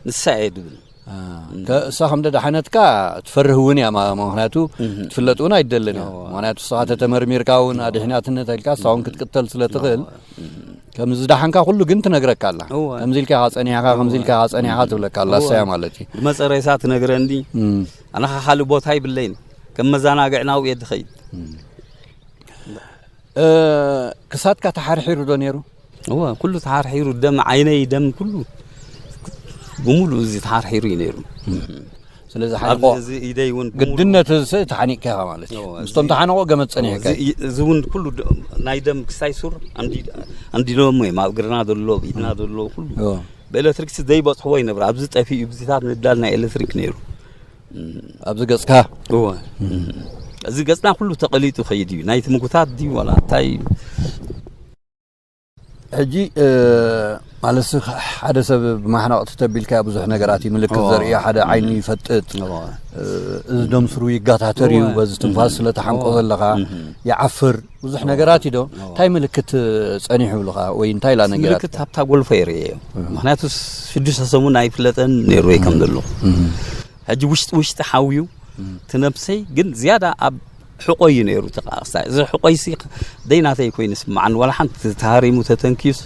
ንሳ እየ ድብል። አ፣ ከ-፣ እሳ ከም ደደሓነትካ ትፈርህ እውን እያ፣ ማ-፣ ምኽንያቱ ክትፍለጥ እውን ኣይደልን እያ። እዋ። ምኽንያቱ እሳ ተተመርሚርካ እውን ኣድሒናትነት ኢልካ እሳ እውን ክትቅተል ስለ ትኽእል፣ ከም ዝደሓንካ ኩሉ ግን ትነግረካ ኣላ። እዋ። ከምዚ ኢልካ ኢኻ ጸኒሕካ፣ ከምዚ ኢልካ ኢኻ ጸኒሕካ ትብለካ ኣላ፣ እዋ። እሳ እያ ማለት እዩ። ዝመጸ ሬሳ ትነግረኒ። እም። ኣነ ኸ ካልእ ቦታ ይብለይን። ከም መዘናግዒ ናብኡ እየ ድኸይድ። እም። እ፣ ክሳድካ ተሓርሒሩ ዶ ነይሩ? እወ፣ ኩሉ ተሓርሒሩ፣ ደም ዓይነይ፣ ደም ኩሉ ብምሉእ እዚ ተሓርሒሩ እዩ ነይሩ። ስለዚ ሓኒቆ ኣብዚ፣ እዚ ኢደይ እውን ብምሉእ ግድነት እዚ ተሓኒቅካ ኢኻ ማለት እዩ። እወ፣ ምስቶም እዚ ተሓነቆ ገመድ ጸኒሕካ እዚ እዩ። ኢ-፣ እዚ እውን ኩሉ ደ-፣ ናይ ደም ክሳይ ሱር ኣንዲ-፣ ኣንዲዶሞ እዮም። ኣብ እግርና ዘሎ፣ ኣብ ኢድና ዘሎ ኩሉ እወ። ብኤሌክትሪክ ዘይበጽሕዎ ይነብር። ኣብዚ ጠፊኡ፣ ብዚታት ምብዳል ናይ ኤሌክትሪክ ነይሩ። ኣብዚ ገጽካ? እወ። እዚ ገጽና ኩሉ ተቐሊጡ ኸይድ እዩ። ናይቲ ምጉታት ድዩ ዋላ እንታይ? ሕጂ፣ እ፣ ማለትሲ ሓደ ሰብ ብማሕነቕቲ ተቢልካ ብዙሕ ነገራት እዩ ምልክት እወ። ዘርእዮ። ሓደ ዓይኑ ይፈጥጥ፣ እወ። እ፣ እዚ ደም ስሩ ይጋታተር እዩ። እወ። በዚ ትንፋስ ስለ ተሓንቆ እወ። ዘለኻ እህ። ይዓፍር። ብዙሕ እወ። ነገራት እዩ ዶ? እወ። እንታይ ምልክት ጸኒሑ ብልኻ? ወይ እንታይ ኢላ እቲ ነገራት? ምልክት ሃብታ ጎልፎ እየ ርእየዮ። እህ። ምኽንያቱ ሽዱሽተ ሰሙን ኣይፍለጠን ነይሩ ወይ ከም እህ። ዘሎ። እህ። ሕጂ ውሽጢ ውሽጢ ሓውዩ እህ። እቲ ነብሰይ ግን ዝያዳ ኣብ ሕቆ እዩ ነይሩ። እቲ ቃ-፣ ክሳይ እዚ ሕቆይሲ ደይ ናተይ ኮይኑ ይስምዓኒ። ዋላ ሓንቲ ተሃሪሙ ተተንክዩስ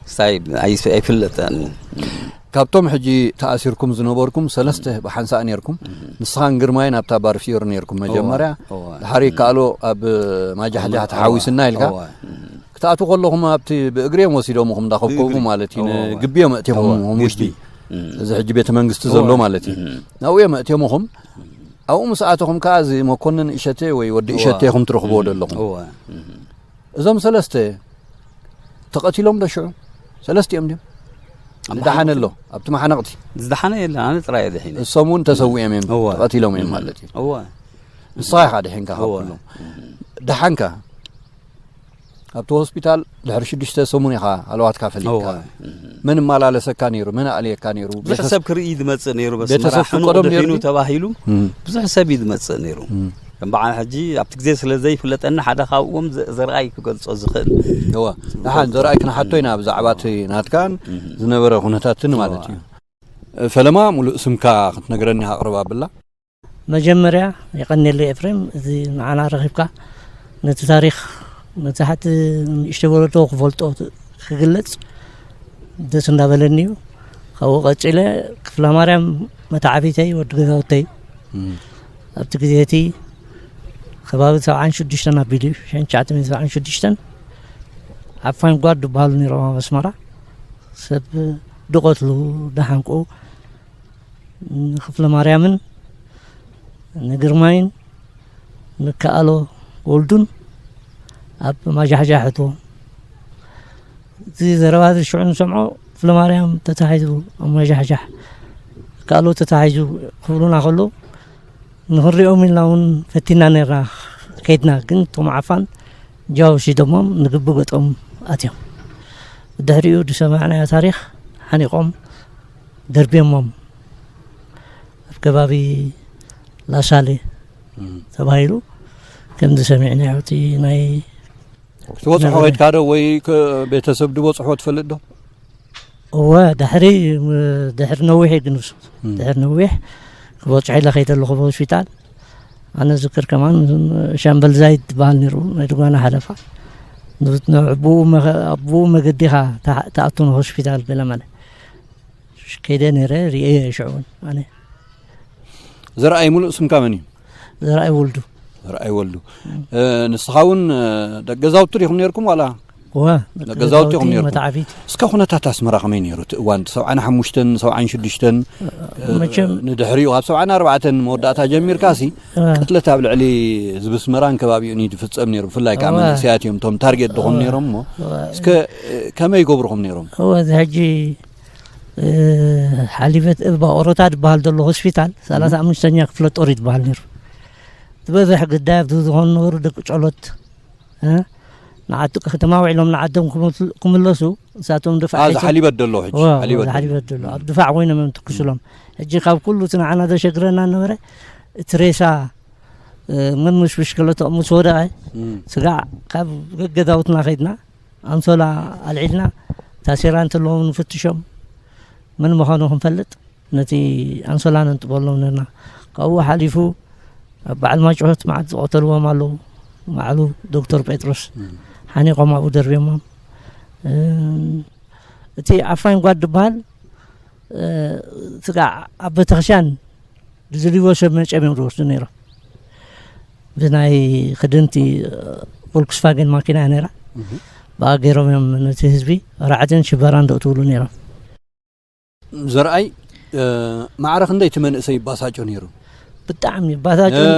ክሳይ ኣይስ-፣ ኣይፍለጠን። ካብቶም ሕጂ ተኣሲርኩም ዝነበርኩም ሰለስተ ብሓንሳእ ነይርኩም። ንስኻን ግርማይን ኣብታ ባር ፍዮር ነይርኩም መጀመርያ። እዋ፣ እዋ። ድሓር ይከኣሎ ኣብ ማጃሕጃሕ ተሓዊስና ኢልካ። እዋ። ክትኣትዉ ከለኹም ኣብቲ ብእግሪ እዮም ወሲዶምኹም፣ እንዳኸብከቡ ብእግሪ። ማለት እዩ። እዋ፣ እዋ። ንግቢ እዮም ኣእትዮምኹም፣ እዋ፣ ሆም ውሽጢ። ግቢ። እም። እዚ ሕጂ ቤተ መንግስቲ እዋ። ዘሎ ማለት እዩ። እም። ናብኡ እዮም ኣእትዮምኹም። ኣብኡ ምስ ኣተኹም ከኣ እዚ መኮንን እሸቴ ወይ ወዲ እዋ። እሸቴ ኢኹም ትረኽብዎ እም። ዘለኹም። እዋ። እም። እዞም ሰለስተ ተቐቲሎም ዶ ሽዑ? ሰለስቲኦም ድዮም? ኣብ ዝደሓነ ኣሎ፣ ኣብቲ መሓነቕቲ። ዝደሓነ የለን፣ ኣነ ጥራይ እየ ድሒነ። እሶም እውን ተሰዊኦም እዮም፣ እዋ። ተቐቲሎም እዮም እም። ማለት እዩ። እዋ። ንስኻ ኢኻ ድሒንካ ካብ እዋ። ኩሎም። እም። ደሓንካ። ኣብቲ ሆስፒታል ድሕሪ ሽዱሽተ ሰሙን ኢኻ ሃለዋትካ ፈሊጥካ። እዋ። እም። መን እመላለሰካ ነይሩ? መን ኣእልየካ ነይሩ? ብዙሕ ቤተሰ-፣ ሰብ ክርኢ ዝመጽእ ነይሩ፣ በስመራ ቤተሰብ ሕኑቕ ፍቀዶም ነይሩ ድሒኑ ድዩ? ተባሂሉ እም። ብዙሕ ሰብ እዩ ዝመጽእ ነይሩ። እም። ከም በዓል ሕጂ ኣብቲ ግዜ ስለ ዘይፍለጠኒ ሓደ ካብኦም ዘ-፣ ዘርኣይ ክገልጾ ዝኽእል። እዋ። ደሓን ዘርኣይ ክንሓቶ ኢና ብዛዕባ እቲ ናትካን እም። ዝነበረ ኩነታትን ማለት እዋ። እዩ። ፈለማ፣ ሙሉእ ስምካ ክትነግረኒ ኣቕርብ ኣብላ። መጀመርያ የቐንየለይ ኤፍሬም፣ እዚ ንዓና ረኺብካ ነቲ ታሪኽ፣ ነቲ ሓቲ ንእሽተይ ወለዶ ክፈልጦ ክግለጽ ደስ እንዳበለኒ እዩ። ካብኡ ቀጺለ ክፍለ ማርያም መተዓቢተይ፣ ወዲ ገዛውተይ። እም። ኣብቲ ግዜ እቲ ከባቢ ሰብዓን ሽዱሽተን ኣቢሉ እዩ፣ ሽሕን ትሽዓተ ሚእትን ሰብዓን ሽዱሽተን ዓፋኝ ጓድ ዝበሃሉ ነይሮም ኣብ ኣስመራ። ሰብ ድቐትሉ፣ ደሓንቁ፣ ንክፍለ ማርያምን ንግርማይን ንከኣሎ ወልዱን ኣብ ማጃሕጃሕ እትዎም። እዚ ዘረባ እዚ ሽዑ ንሰምዖ፣ ክፍለ ማርያም ተታሒዙ ኣብ ማጃሕጃሕ፣ ከኣሎ ተታሒዙ ክብሉና ከለዉ፣ ንኽንሪኦም ኢልና እውን ፈቲና ነይርና፣ ከይድና። ግን እቶም ዓፋን ጃው ሲዶሞም ንግቢ ገጦም ኣትዮም። ብድሕሪኡ ዝሰማዕናዮ ታሪኽ፣ ሓኒቖም ደርብዮሞም ኣብ ከባቢ ላሳሌ እም። ተባሂሉ ከምዚ ሰሚዕናዮ። እቲ ናይ ክትበጽሖ ነበረ። ከይድካ ዶ ወይ ከ-፣ ቤተሰብ ዝበጽሖ ትፈልጥ ዶ? እወ፣ ድሕሪ፣ ድሕሪ ነዊሕ እዩ ግን ንሱ። እም። ድሕሪ ነዊሕ ክበጽሖ ኢለ ከይደ ኣለኹ ኣብ ሆስፒታል። ኣነ ዝክር ከማን ሻምበል ዛይድ ዝበሃል ነይሩ፣ ናይ ድጓና ሓለፋ። ን-፣ ንብኡ መኸ-፣ ኣብኡ መገዲ ኢኻ ትኣ-፣ ትኣቱ ንሆስፒታል ገለ መለ። ከይደ ነይረ፣ ርእየ ሽዑ እውን ኣነ። ዘርኣይ ሙሉእ ስምካ መን እዩ? ዘርኣይ ወልዱ። ዘርኣይ ወልዱ። እም። እ፣ ንስኻ እውን፣ እ፣ ደቂ ገዛውቲ ዲኹም ነይርኩም ዋላ? እወ፣ ገዛውቲ ኢኹም ነይርኩም። መተዓቢቲ። እስከ ኩነታት ኣስመራ ከመይ ነይሩ? እቲ እዋን እቲ ሰብዓን ሓሙሽተን፣ ሰብዓን ሽዱሽተን፣ መቸም ንድሕሪኡ ካብ ሰብዓን ኣርባዕተን መወዳእታ ጀሚርካ ሲ እወ። ቅትለት ኣብ ልዕሊ ህዝቢ ኣስመራን ከባቢኡን እዩ ዝፍጸም ነይሩ። ብፍላይ ከዓ እወ። መንእሰያት እዮም እቶም ታርጌት ዝኾኑ እወ። ነይሮም እሞ እወ። እስከ ከመይ ይገብሩኹም ነይሮም? እወ፣ እዚ ሕጂ፣ እ፣ ሓሊበት እባ ኦሮታ ዝበሃል ዘሎ ሆስፒታል፣ እም። ሰላሳ ሓሙሽተኛ ክፍለ ጦር እዩ ዝበሃል ነይሩ። ዝበዝሕ ግዳይ ኣብቲ ዝኾኑ ነበሩ ደቂ ጨሎት፣ እ፣ ንዓዲ ከተማ ውዒሎም ንዓዶም ክምስ-፣ ክምለሱ፣ ንሳቶም ድፋዕ አ፣ ሒዞም፣ ዝሓሊበት ዘሎ ሕጂ፣ እወ፣ ሓሊበት ዘሎ። ዝሓሊበት ዘሎ። ኣብ ድፋዕ ኮይኖም እዮም ትኩስሎም። ሕጂ ካብ ኩሉ እቲ ንዓና ዘሸግረና ነበረ፣ እቲ ሬሳ፣ እ፣ መን ምስ ብሽክለታኦም ምስ ወደቐ፣ እም። ስጋዕ ካብ ገገዛውትና ከይድና፣ ኣንሶላ ኣልዒልና፣ ታሴራ እንተለዎም ንፍትሾም፣ መን ምዃኑ ክንፈልጥ፣ ነቲ ኣንሶላ ነንጥበሎም ነርና። ካብኡ ሓሊፉ፣ ኣብ በዓል ማጭሆት መዓት ዝቐተልዎም ኣለዉ። ባዕሉ ዶክተር ጴጥሮስ እም። ሓኒቖም ኣብኡ ደርብዮሞም። እ፣ እቲ ዓፋኝ ጓድ ዝበሃል፣ እ፣ ስጋዕ ኣብ ቤተክርስትያን ዝደልይዎ ሰብ መጺኦም እዮም ዝወስዱ ነይሮም። ብናይ ክድንቲ፣ እ፣ ቮልክስቫገን ማኪና እያ ነይራ። እህ። ብኣ ገይሮም እዮም ነቲ ህዝቢ ራዕድን ሽበራን ደእትውሉ ነይሮም። ዘርኣይ፣ እ፣ ማዕረ ክንደይ እቲ መንእሰይ ይባሳጮ ነይሩ? ብጣዕሚ ይባሳጮ። እ፣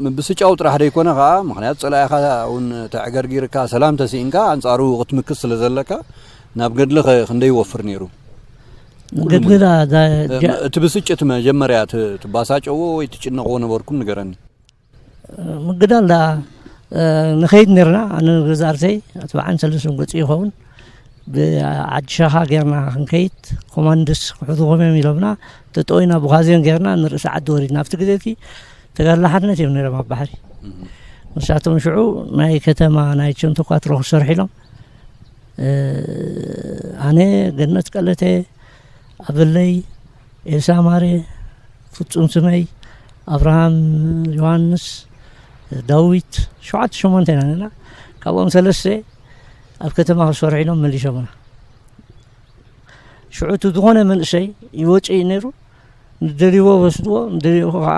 ምብስጫው ጥራሕ ደይኮነ ኸዓ፣ ምኽንያቱ ጸላኢኻ እውን ተዕገርጊርካ፣ ሰላም ተስኢንካ፣ ኣንጻሩ ክትምክት ስለ ዘለካ፣ ናብ ገድሊ ኸ ክንደይ ይወፍር ነይሩ? ገድሊ ዳ-፣ ዳ-፣ እ፣ ጃ-፣ እቲ ብስጭት መጀመርያ ት-፣ ትባሳጨዎ ወይ ትጭነቕዎ ነበርኩም ንገረኒ። ምግዳል ደኣ፣ እ፣ ንኸይድ ነርና፣ ኣነ ንገዛእ ርእሰይ ኣርባዓን ሰለስተን ገጹ ይኸውን። ብዓዲ ሸኻ ጌርና ክንከይድ፣ ኮማንድስ ክሕዙኹም እዮም ኢሎምና፣ ተጠዊና ብኻዝዮን ጌርና ንርእሲ ዓዲ ወሪድና። ኣብቲ ግዜ እቲ ተጋድሎ ሓርነት እዮም ነይሮም ኣብ ባሕሪ። እም። ንሳቶም ሽዑ ናይ ከተማ ናይ ቸንቶኳትሮ ክሰርሑ ኢሎም፣ እ፣ ኣነ፣ ገነት ቀለተ፣ ኣብለይ፣ ኤልሳ ማሬ፣ ፍጹም ስመይ፣ ኣብርሃም ዮሃንስ፣ ዳዊት፣ ሸውዓተ ሸሞንተ ኢና ነና። ካብኦም ሰለስተ ኣብ ከተማ ክሰርሑ ኢሎም መሊሶምና። ሽዑ እቲ ዝኾነ መንእሰይ ይወጽእ እዩ ነይሩ። ንደልይዎ ወስድዎ፣ ንደልይዎ ከዓ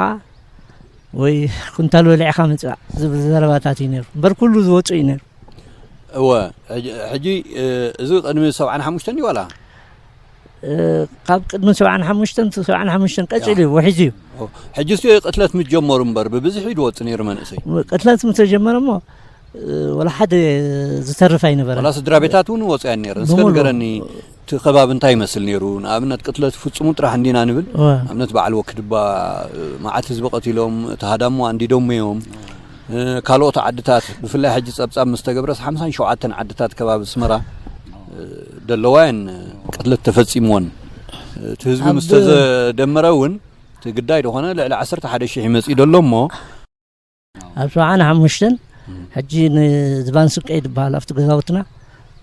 ወይ ኩንታል በሊዕኻ ምጽእ ዝብል ዘረባታት እዩ ነይሩ። እምበር ኩሉ ዝወጽእ እዩ ነይሩ። እወ፣ ሕጂ፣ ሕጂ፣ እ፣ እዚ ቅድሚ ሰብዓን ሓሙሽተን እዩ ዋላ? እ፣ ካብ ቅድሚ ሰብዓን ሓሙሽተን፣ ሰብዓን ሓሙሽተን ቀጺሉ እዩ፣ ያ። ውሒዙ እዩ። ኦ፣ ሕጂ እስቲ ቅትለት ምስ ጀመሩ እምበር ብብዝሒ እዩ ዝወጽእ ነይሩ መንእሰይ። ቅትለት ምስ ተጀመረ እሞ፣ እ፣ ወላ ሓደ ዝተርፍ ኣይነበረን። ዋላ ስድራ ቤታት እውን ወጽኣን ነይረን። እስከ ብምሉእ። ንገረኒ፣ እቲ ከባቢ እንታይ ይመስል ነይሩ? ንኣብነት ቅትለት ፍጹሙ ጥራሕ እንዲና ንብል። እወ። ንኣብነት በዓል ወክድባ፣ እ፣ መዓት ህዝቢ ቀቲሎም፣ እቲ ሃዳሞ ኣንዲዶሞ እዮም። እ፣ ካልኦት ዓድታት፣ ብፍላይ ሕጂ ጸብጻብ ምስ ተገብረስ ሓምሳን ሸውዓተን ዓድታት ከባቢ ኣስመራ፣ እ፣ ደለዋ እየን ቅትለት ተፈጺምወን። እቲ ህዝቢ ኣብ ምስ ተዘደመረ እውን፣ እቲ ግዳይ ዝኾነ ልዕሊ ዓሰርተ ሓደ ሽሕ ይመጽእ ደሎ እሞ፣ ኣብ ሰብዓን ሓሙሽተን እም። ሕጂ ንዝባን ስቀይ ዝበሃል ኣብቲ ገዛውትና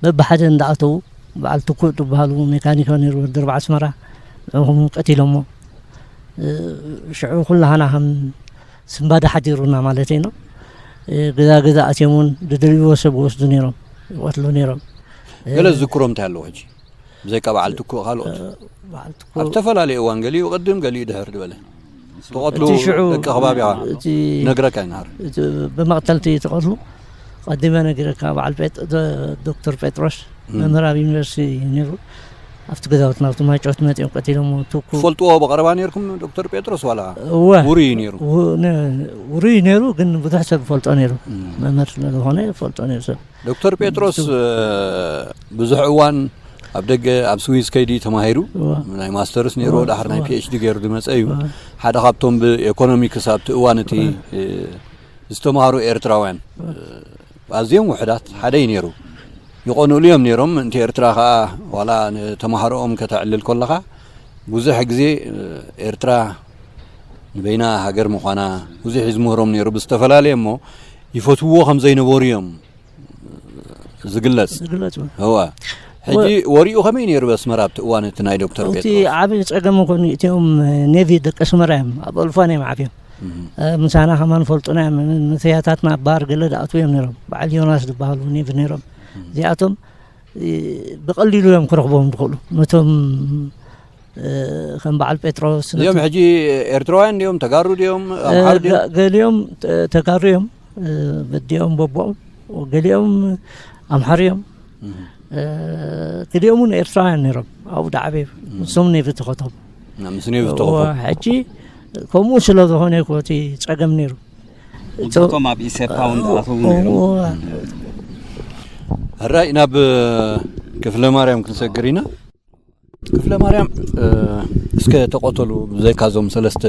በብሓደ እንዳኣተዉ በዓል ትኩእ ዝበሃሉ ሜካኒኮ ነይሩ ወዲ ኣርባዓ ኣስመራ ንዕኹም ቀቲሎሞ። እ፣ ሽዑ ኩላህና ከም ስንባደ ሓዲሩና ማለተይ ነው። እ፣ ገዛ ገዛ ኣትዮም እውን ዝደልይዎ ሰብ ይወስዱ ነይሮም፣ ይቐትሉ ነይሮም። ገለ እ፣ ዝዝክሮም እንታይ ኣለዎ ሕጂ? ብዘይካ በዓል ትኩእ ካልኦት? እ፣ በዓል ትኩእ ኣብ ዝተፈላለዩ እዋን ገሊኡ ቅድም ገሊኡ ድሕር ዝበለ። ትቐትሉ እቲ ሽዑ ደቂ ከባቢኻ እቲ ነግረካ ይንሃር። እቲ ብመቕተልቲ ትቐትሉ ቀዲመ ነጊረካ። በዓል ጴጥ-፣ ዶ-፣ ዶክተር ጴጥሮስ እም። መምህር ኣብ ዩኒቨርሲቲ ነይሩ። ኣብቲ ገዛውትና ኣብቲ ማይጨውቲ መጺኦም ቀቲሎሞ። ትኩ ትፈልጥዎ ብቐረባ ነይርኩም ዶክተር ጴጥሮስ ዋላ እወ። ውሩይ እዩ ነይሩ? ው-፣ ነ-፣ ውሩይ እዩ ነይሩ፣ ግን ብዙሕ ሰብ ይፈልጦ ነይሩ። እም። መምህር ስለ ዝኾነ ይፈልጦ ነይሩ ሰብ። ዶክተር ጴጥሮስ፣ እ፣ ብዙሕ እዋን ኣብ ደገ ኣብ ስዊዝ ከይዲ ተማሂሩ፣ እወ። ናይ ማስተርስ ነይሩ፣ እወ፣ ዳሕር ናይ እወ። ፒ ኤች ዲ ገይሩ ዝመጸ እዩ። እወ። ሓደ ካብቶም ብኤኮኖሚክስ ኣብቲ እዋን እቲ፣ እወ። እ፣ ዝተማሃሩ ኤርትራውያን፣ እወ። እ፣ ኣዝዮም ውሑዳት ሓደ እዩ ነይሩ። ይቐንኡሉ እዮም ነይሮም። ምእንቲ ኤርትራ ኸኣ ዋላ ንተማሃሮኦም ከተዕልል ከለኻ ብዙሕ ግዜ፣ እ፣ ኤርትራ ንበይና ሃገር ምዃና ብዙሕ እዩ ዝምህሮም ነይሩ ብዝተፈላለየ እሞ ይፈትውዎ ከም ዘይነበሩ እዮም ዝግለጽ። ዝግለጽ። እወ። ሕጂ ወ- ወሪኡ ከመይ ነይሩ በስመራ ኣብቲ እዋን እቲ ናይ ዶክተር እቲ ጴጥሮስ? ዓቢ ጸገም እኮ እቲኦም ኔቪ ደቂ ኣስመራ እዮም። ኣብ ኦልፋን እዮም ዓብዮም። እም። እ፣ ምሳና ከማን ፈልጡና እዮም። ንሰያታትና ኣብ ባር ገለ ድኣትዉ እዮም ነይሮም። በዓል ዮናስ ዝበሃሉ ኔቪ ነይሮም። እም። እዚኣቶም፣ እ፣ ብቐሊሉ እዮም ክረኽቦም ዝኽእሉ። ነቶም፣ እ፣ ከም በዓል ጴጥሮስ፣ እዚኦም ነቶም ሕጂ ኤርትራውያን ድዮም? ተጋሩ ድዮም? እ፣ ኣምሓሩ ድዮም? ገ-፣ ገሊኦም፣ እ፣ ተጋሩ እዮም። እ፣ በዲኦም በቦኦም። ገሊኦም ኣምሓሩ እዮም። ክልኦም እውን ኤርትራውያን ነይሮም ኣብኡ ዳዕበ። ንሶም ነይ ፍትኸቶም። ምስ ነይ ፍትኸቶም ሕጂ ከምኡ ስለ ዝኾነ ኮ እቲ ጸገም ነይሩ። እቶም ኣብ ኢሰፓ እውን ዝኣተዉ ነይሮም። ሕራይ ናብ ክፍለ ማርያም ክንሰግር ኢና። ክፍለ ማርያም፣ እስከ ተቐተሉ ብዘይካ እዞም ሰለስተ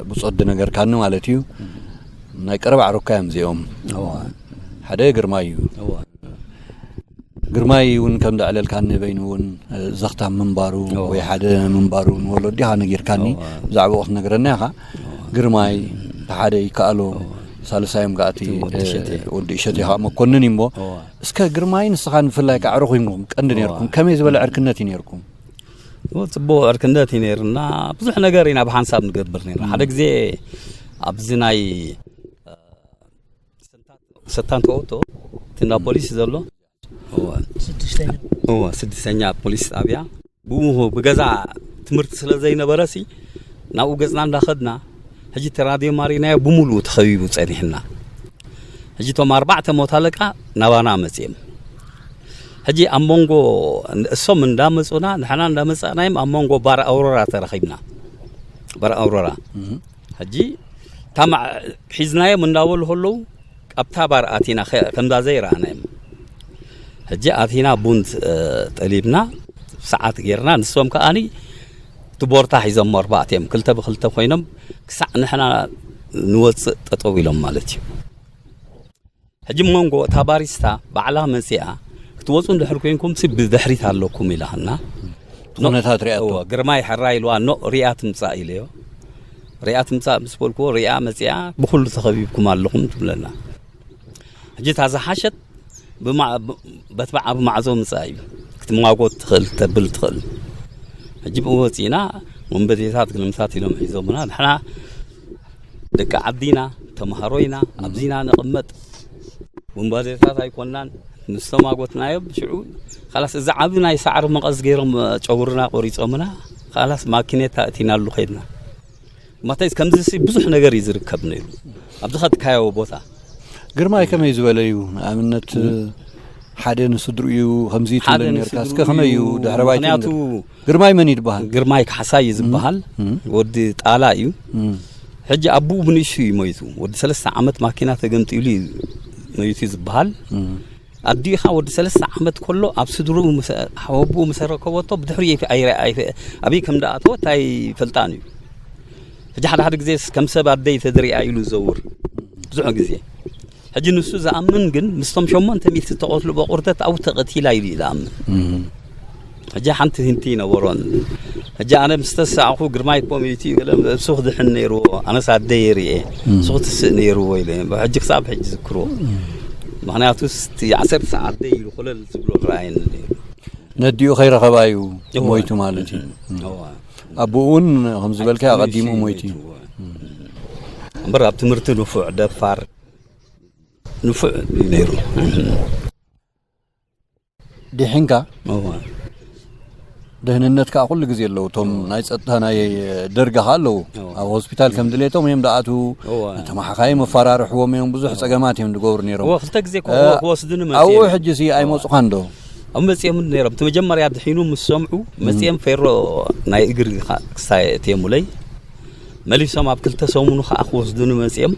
ብጾት ዝነገርካኒ ማለት እዩ። ናይ ቀረባ ኣዕሩኽካ እዮም እዚኦም። ሓደ ግርማይ እዩ። ግርማይ እውን ከም ዘዕለልካኒ በይኑ እውን ዘኽታም ምንባሩ ወይ ሓደ ምንባሩ ንወለዲኻ ነጊርካኒ። ብዛዕባኡ ክትነግረና ኢኻ። ግርማይ፣ እቲ ሓደ ይከኣሎ፣ ሳልሳዮም ከኣ እቲ ወዲ እሸቴ። ወዲ እሸቴ ከዓ መኮንን እዩ እሞ፣ እስከ ግርማይ ንስኻ ብፍላይ ከዓ ዕሩኽ ኢኹም ቀንዲ ነይርኩም። ከመይ ዝበለ ዕርክነት እዩ ነይርኩም? ጽቡቕ ዕርክነት እዩ ነይርና። ብዙሕ ነገር ኢና ብሓንሳብ ንገብር ነይርና። ሓደ ግዜ ኣብዚ ናይ ሰታን ተወቶ እቲ እንዳ ፖሊስ ዘሎ እወ፣ ስድስተኛ ፖሊስ ጣብያ ብኡ ብገዛ ትምህርቲ ስለ ዘይነበረሲ ናብኡ ገጽና እንዳኸድና ሕጂ እቲ ራድዮ ማሪናዮ ብሙሉኡ ተኸቢቡ ጸኒሕና። ሕጂ እቶም ኣርባዕተ ሞት ኣለቃ ናባና መጽዮም። ሕጂ ኣብ መንጎ እሶም እንዳመጹና ንሕና እንዳመጻእናዮም ኣብ መንጎ ባር ኣውሮራ ተረኺብና። ባር ኣውሮራ ሕጂ ታማ ሒዝናዮም እንዳበሉ ከለዉ ኣብታ ባር ኣቲና ከምዛ ዘይረኣናዮም። ሕጂ ኣቲና ቡን ጠሊብና ሰዓት ጌርና ንሶም ከኣኒ እቲ ቦርታ ሒዞም ኣርባዕቲኦም ክልተ ብክልተ ኮይኖም ክሳዕ ንሕና ንወፅእ ጠጠው ኢሎም ማለት እዩ። ሕጂ መንጎ እታ ባሪስታ ባዕላ መፂኣ ክትወፁ እንድሕር ኮይንኩም ሲ ብድሕሪት ኣለኩም ኢላትና። ኩነታት ሪኣቶ። ግርማይ ሕራ ኢልዋ ኖ ሪኣ ትምፃእ ኢለዮ። ሪኣ ትምፃእ ምስ በልክዎ ሪኣ መፂኣ ብኩሉ ተኸቢብኩም ኣለኹም ትብለና። ሕጂ እታ ዝሓሸት በትባዓ ብማዕዞ ምፃእ እዩ ክትማጎት ትኽእል ክተብል ትኽእል። ሕጂ ብኡ ወፂእና ወንበዴታት ግልምታት ኢሎም ሒዞምና ንሕና ደቂ ዓዲና ተምሃሮ ኢና ኣብዚና ንቕመጥ ወንበዴታት ኣይኮናን። ምስ ተማጎትናዮ ሽዑ ካላስ እዚ ዓቢ ናይ ሳዕሪ መቐስ ገይሮም ጨጉርና ቆሪጾምና ካላስ ማኪኔታ እቲናሉ ከይድና። ማተይስ ከምዚ ሲ ብዙሕ ነገር እዩ ዝርከብ ነይሩ ኣብዚ ኸድካዮ ቦታ። ግርማይ ከመይ ዝበለ እዩ? ንኣብነት ሓደ ንስድሩ እዩ ከምዚ ትብለ ነርካ እስከ ከመይ እዩ ድሕረ ባይቱ? ግርማይ መን ይድበሃል? ግርማይ ካሕሳይ እዩ ዝበሃል። ወዲ ጣላ እዩ። ሕጂ ኣቡኡ ብንእሽቱ እዩ ሞይቱ። ወዲ ሰለስተ ዓመት ማኪና ተገምጢሉ እዩ ሞይቱ ዝበሃል። ኣዲኻ ወዲ ሰለስተ ዓመት ከሎ ኣብ ስድርኡ ኣቦኡ ምስ ኣረከበቶ ብድሕሪ ኣበይ ከም ደኣተወ እንታይ ይፈልጣን እዩ። ሕጂ ሓደ ሓደ ግዜ ከም ሰብ ኣደይ ተድሪኣ ኢሉ ዝዘውር ብዙሕ ግዜ። ሕጂ ንሱ ዝኣምን ግን ምስቶም ሸሞንተ ሚእቲ ዝተቐትሉ በቑርተት ኣብኡ ተቐቲላ ኢሉ እዩ ዝኣምን። ሕጂ ሓንቲ ሂንቲ ይነበሮን። ሕጂ ኣነ ምስ ተሳእኹ ግርማይ ኮሚቲ ገለ እሱ ክድሕን ነይርዎ፣ ኣነስ ኣደይ ርኤ፣ እሱ ክትስእ ነይርዎ ኢለ። ሕጂ ክሳብ ሕጂ ዝክርዎ። ምክንያቱ እቲ ዓሰርተ ሰዓት ደይ ኢሉ ኮለል ዝብሎ ርኣየኒ ነይሩ። ነዲኡ ከይረኸባ እዩ ሞይቱ ማለት እዩ። ኣቦኡ እውን ከም ዝበልካ ኣቐዲሙ ሞይቱ እዩ። እምበር ኣብ ትምህርቲ ንፉዕ ደፋር ንፉዕ እዩ ነይሩ። ድሒንካ ደህንነት ከዓ ኩሉ ግዜ ኣለዉ። እቶም ናይ ፀጥታ ናይ ደርጋ ከዓ ኣለዉ። ኣብ ሆስፒታል ከም ድሌቶም እዮም ደኣቱ። ተመሓኻይ መፈራርሕዎም እዮም። ብዙሕ ፀገማት እዮም ዝገብሩ ነይሮም። ክልተ ግዜ ክወስድኒ ኣብኡ ሕጂ ሲ ኣይመፁኻን ዶ? ኣብ መፅኦም ነይሮም እቲ መጀመርያ ድሒኑ ምስ ሰምዑ መፅኦም ፌሮ ናይ እግሪ ክሳየት እየሙለይ መሊሶም ኣብ ክልተ ሰሙኑ ከዓ ክወስዱኒ መፅኦም።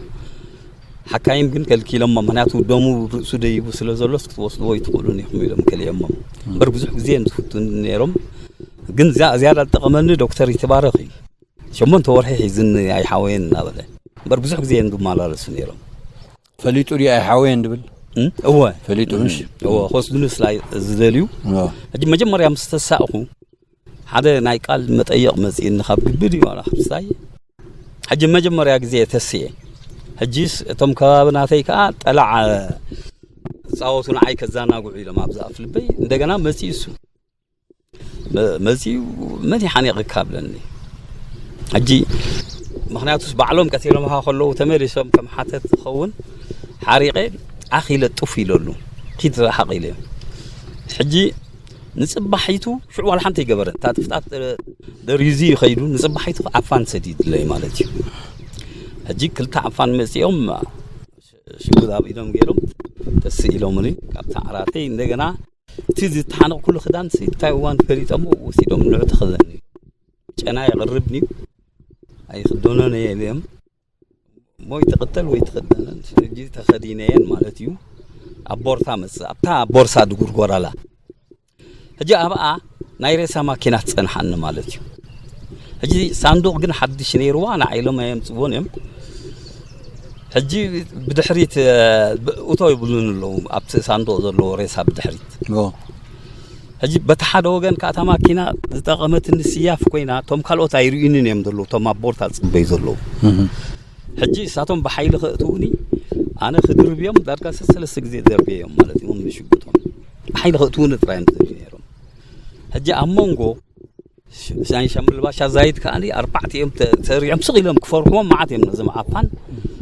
ሓካይም ግን ከልኪሎሞ። ምክንያቱ ደሙ ርእሱ ደይቡ ስለ ዘሎስ ክትወስድዎ ይትኽእሉን ኢኹም ኢሎም ከልዮሞም። እምበር ብዙሕ ግዜ እዮም ዝፍቱኒ ነይሮም። ግን ዝያዳ ዝጠቐመኒ ዶክተር ይትባረኽ እዩ። ሸሞንተ ወርሒ ሒዝኒ ኣይሓወየን እናበለ እምበር ብዙሕ ግዜ እዮም ዝመላለሱ ነይሮም። ፈሊጡ ድዩ ኣይሓወየን ድብል? እወ ፈሊጡ። እሺ። እወ ክወስዱኒ ስለ ዝደልዩ ሕጂ መጀመርያ ምስ ተሳእኹ ሓደ ናይ ቃል መጠየቕ መጺእኒ ካብ ግቢ ድዩ ዋላ ካብ ስታይ። ሕጂ መጀመርያ ግዜ ተስየ። ሕጂስ እቶም ከባቢ ናተይ ከኣ ጠላዕ ዝጻወቱ ንዓይ ከዘናግዑ ኢሎም ኣብዚ ኣፍ ልበይ እንደገና መጺኡ እሱ መጺኡ መን ይሓኒቕካ ብለኒ። ሕጂ ምኽንያቱስ ባዕሎም ቀቲሎምኻ ከለዉ ተመሊሶም ከም ሓተት ዝኸውን ሓሪቐ ዓኽ ኢለ ጡፍ ኢለሉ ኪድ ረሓቕ ኢለ። ሕጂ ንጽባሒቱ ሽዑ ዋላ ሓንቲ ኣይገበረን። እታ ጥፍጣፍ ደሪዙ ይኸይዱ ንጽባሒቱ ዓፋን ሰዲድለይ ማለት እዩ። ሕጂ ክልተ ዓፋን መጺኦም ሽጉጥ ኣብ ኢዶም ገይሮም ተስእ ኢሎምኒ ካብታ ዓራተይ እንደገና እቲ ዝተሓነቕኩሉ ክዳንሲ እንታይ እዋን ፈሊጦሞ ወሲዶም ንዑ ተኸደኒ። ጨና የቕርብኒ እዩ። ኣይኽደኖን እየ ኢለዮም። እሞ ይትቕተል ወይ ትኽደነን። ሕጂ ተኸዲነየን ማለት እዩ። ኣብ ቦርሳ መጽእ። ኣብታ ቦርሳ ድጉርጎራላ። ሕጂ ኣብኣ ናይ ሬሳ ማኪና ትጸንሓኒ ማለት እዩ። ሕጂ ሳንዱቕ ግን ሓድሽ ነይርዋ፣ ንዓይ ኢሎም ኣየምጽእዎን እዮም። ሕጂ ብድሕሪት፣ እ፣ ብ-፣ እቶ ይብሉን ኣለዉ፣ ኣብቲ ሳንዱቕ ዘለዎ ሬሳ ብድሕሪት። ኦ። ሕጂ በቲ ሓደ ወገን ከኣ እታ ማኪና ዝጠቐመትኒ ስያፍ ኮይና፣ እቶም ካልኦት ኣይርእዩንን እዮም ዘለዉ፣ እቶም ኣብ ቦርታ ዝጽበዩ ዘለዉ። እህ። ሕጂ እሳቶም ብሓይሊ ከእትዉኒ፣ ኣነ ክድርብዮም ዳርጋ ሰለስተ ግዜ ደርብየዮም ማለት እዩ፣ ንሽጉጦም። ብሓይሊ ከእትዉኒ ጥራይ እዮም ዝደልዩ ነይሮም። ሕጂ ኣብ መንጎ ሽ-፣ ናይ ሻምበል ባሻ ዛይድ ከኣ ኣርባዕተ እዮም ተ-፣ ተሪዖም ስቕ ኢሎም ክፈርሕዎም መዓት እዮም ነዞም ዓፋን።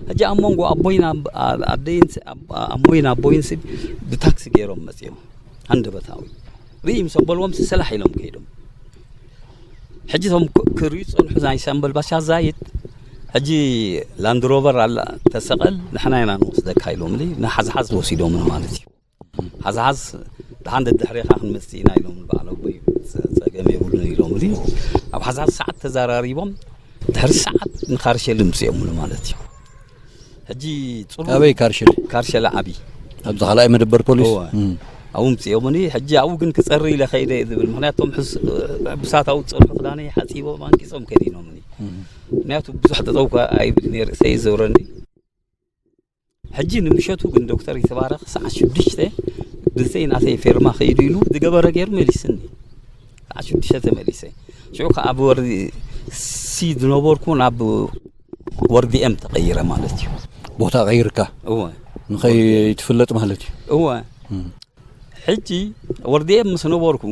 ሕጂ ኣብ መንጎ ኣቦይን ኣብ-፣ ኣ-፣ ኣደይን ስ-፣ ኣብ-፣ ኣሞይን ኣቦይን ስ-፣ ብታክሲ ገይሮም መጺኦም። ሃንደበታዊ። ርእይ ምስ ኣበልዎም ስ-፣ ሰላሕ ኢሎም ከይዶም። ሕጂ እቶም ክ-፣ ክርእዩ ዝጸንሑ ናይ ሻምበል ባሻ ዛይድ፣ ሕጂ ላንድ ሮቨር ኣላ ተሰቐል፣ ንሕና ኢና ንወስደካ ኢሎምኒ፣ ንሓዝሓዝ ወሲዶምኒ ማለት እዩ። ሓዝሓዝ ደሓን ደድሕሬኻ ክንመጽእ ኢና ኢሎም በዓል ኣቦይ፣ ጸ-፣ ጸገም የብሉን ኢሎምኒ። ኣብ ሓዝሓዝ ሰዓት ተዘራሪቦም፣ ድሕሪ ሰዓት ንካርሸሊ ምጽኦምኒ ማለት እዩ። ሕጂ ጽሩ-፣ ኣበይ ካርሸሊ? ካርሸሊ ዓቢ። ኣብዚ ካልኣይ መደበር ፖሊስ? እወ። እም። ኣብኡ ምጽኦምኒ። ሕጂ ኣብኡ ግን ክጸሪ ኢለ ከይደ እየ ዝብል። ምኽንያቱ እቶም ሕስ-፣ ሕቡሳት ኣብኡ ዝጸንሑ ክዳነይ ሓጺቦም ኣንቂጾም ከዲኖምኒ። እም። ምኽንያቱ ብዙሕ ጠጠው እኳ ኣይብል ነይረ፣ ርእሰይ ይዘውረኒ። ሕጂ ንምሸቱ ግን ዶክተር ይትባረኽ ሰዓት ሽዱሽተ ብዘይ ናተይ ፌርማ ከይዱ ኢሉ ዝገበረ ገይሩ መሊስኒ። ሰዓት ሽዱሽተ ተመሊሰ። ሽዑ ከኣ ኣብ ወርዲ ሲ ዝነበርኩ ናብ ወርዲ ኤም ተቐይረ ማለት እዩ። ቦታ ቀይርካ? እወ። ንኸይትፍለጥ ማለት እዩ? እወ። እም። ሕጂ ወርዲ ኤም ምስ ነበርኩ፣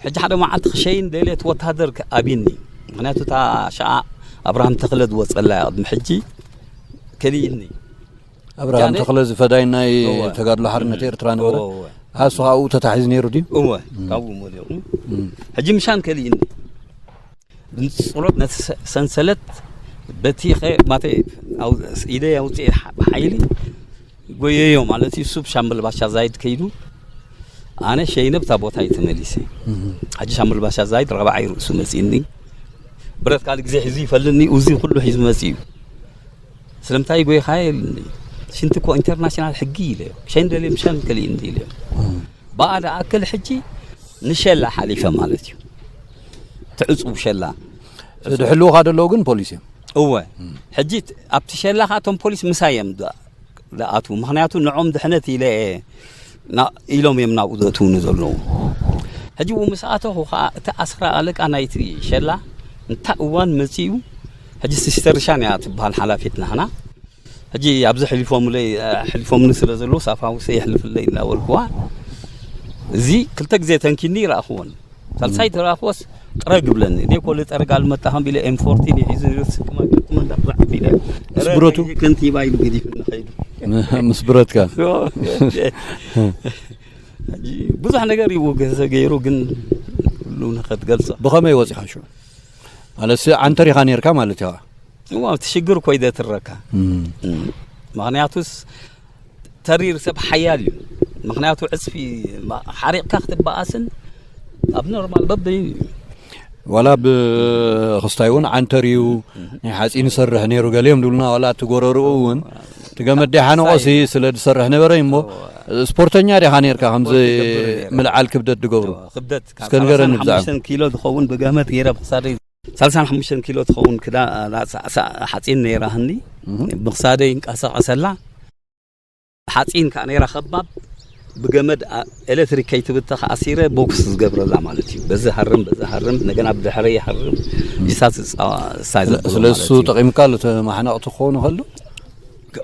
ሕጂ ሓደ መዓልቲ ክሸይን ደልየ እቲ ወታደር ከ-፣ ኣብኒ። ምኽንያቱ እታ ሸዓ ኣብርሃም ተኽለ ዝወጸላ እያ ቅድሚ ሕጂ ከሊእኒ። ኣብርሃም ያኔ ተኽለ ዝፈዳይ ናይ እወ። ተጋድሎ ሓርነት ኤርትራ ነበረ። እወ፣ እወ። ሃሱ ካብኡ ተታሒዙ ነይሩ ድዩ? እወ፣ እም። ካብኡ መሊቑ። እም። ሕጂ ምሻን ከሊእኒ። ብንጽሎት ነቲ ሰ-፣ ሰንሰለት በቲ ኸ-፣ ማተ-፣ ኣው-፣ ኢደይ ኣውጽኤ ሓ-፣ ብሓይሊ ጎየዮ ማለት እዩ። እሱ ብሻምበል ባሻ ዛይድ ከይዱ፣ ኣነ ሸይነ ብታ ቦታ እዩ ተመሊሰ። እህ። ሕጂ ሻምበል ባሻ ዛይድ ራብዓይ ርእሱ መጺእኒ። ብረት ካልእ ግዜ ሒዙ ይፈልኒ፣ እዚ ኩሉ ሒዙ መጺኡ እዩ። ስለምንታይ ጎይኻየ ኢሉኒ። ሽንቲ እኮ ኢንተርናሽናል ሕጊ ኢለዮ። ሸይን ደልየ ምሸን ከሊእኒ ኢለዮ። እህ። ብኣ ደኣክል ሕጂ ንሸላ ሓሊፈ ማለት እዩ። ትዕጹው ሸላ። ዝሕልዉኻ ዘለዉ ግን ፖሊስ እዮም። እወ። እም። ሕጂ ት-፣ ኣብቲ ሸላ ኸኣ እቶም ፖሊስ ምሳይ እዮም ዳ-፣ ዝኣትዉ። ምኽንያቱ ንዖም ድሕነት ኢለ እየ ና-፣ ኢሎም እዮም ናብኡ ዘእትዉኒ ዘለዉ። ሕጂ ብኡ ምስ ኣተኹ ኸኣ እቲ ኣስራ ኣለቃ ናይቲ ሸላ እንታይ እዋን መጺኡ፣ ሕጂ ሲስተር ሻን እያ ትበሃል ሓላፊት ናህና። ሕጂ ኣብዚ ሕሊፎምለይ፣ ሕሊፎምኒ ስለ ዘለዉ ሳፋ ውሰ የሕልፍለይ እናበልኩዋ፣ እዚ ክልተ ግዜ ተንኪኒ ይረኣኽዎን። ሳልሳይ ተረኣኽዎስ ጥረግ ይብለኒ። እኔ እኮ ልጠርግ አልመጣሁም ቢለ ኤም ፎርቲን ይሒዙ ስክማ ክልጥመ እንዳጥራዕ ቢለ። ምስ ብረቱ? ከንቲባ ኢሉ ገዲፉ ንኸይዱ። ምስ ብረትካ? ሕጂ ብዙሕ ነገር እዩ ገይሩ፣ ግን ኩሉ ንኸትገልጾ። ብኸመይ ወጺኻ ሽዑ? ማለት ሲ ዓንተር ኢኻ ኔርካ ማለት ኢኻ? እዋ፣ እቲ ሽግር እኮ እዩ ዘትረካ። እም። እም። ምኽንያቱስ ተሪር ሰብ ሓያል እዩ። ምኽንያቱ ዕጽፊ ማ-፣ ሓሪቕካ ክትበኣስን ኣብ ኖርማል በበይኑ እዩ። ዋላ ብኽስታይ እውን ዓንተር እዩ፣ እም። ናይ ሓጺን ይሰርሕ ነይሩ ገሊኦም ዝብሉና፣ ዋላ እቲ ጎረርኡ እውን እቲ ገመድ ደይሓነቖሲ ስለ ዝሰርሕ ነበረ እሞ፣ እዋ። ስፖርተኛ ዲኻ ኔርካ ከምዚ ስፖርት ይገብር ነይረ። ምልዓል ክብደት ዝገብሩ? እዋ፣ ክብደት ካብ እስከ ንገረኒ ሰላሳን ብዛዕባ። ሓሙሽተን ኪሎ ዝኸውን ብገመድ ገይረ ብኽሳደይ ሰላሳን ሓሙሽተን ኪሎ ትኸውን ክዳ-፣ ሳ-፣ ሳ-፣ ሓፂን ነይራህኒ። እህ። ብኽሳደይ እንቀሳቐሰላ። ሓፂን ከዓ ነይራ ከባብ ብገመድ ኣ-፣ ኤሌክትሪክ ከይትብተኽ ኣሲረ ቦክስ ዝገብረላ ማለት እዩ። በዚ ሃርም፣ በዚ ሃርም፣ እንደገና ብድሕረይ ይሃርም። እህ። ኢሳት ዝፃ-፣ እሳይ ስለ-፣ ዘብሎ ስለ ማለት እሱ እዩ። ጠቒምካ ኣሎ፣ ተማሕነቕቲ ክኾኑ ከሎ?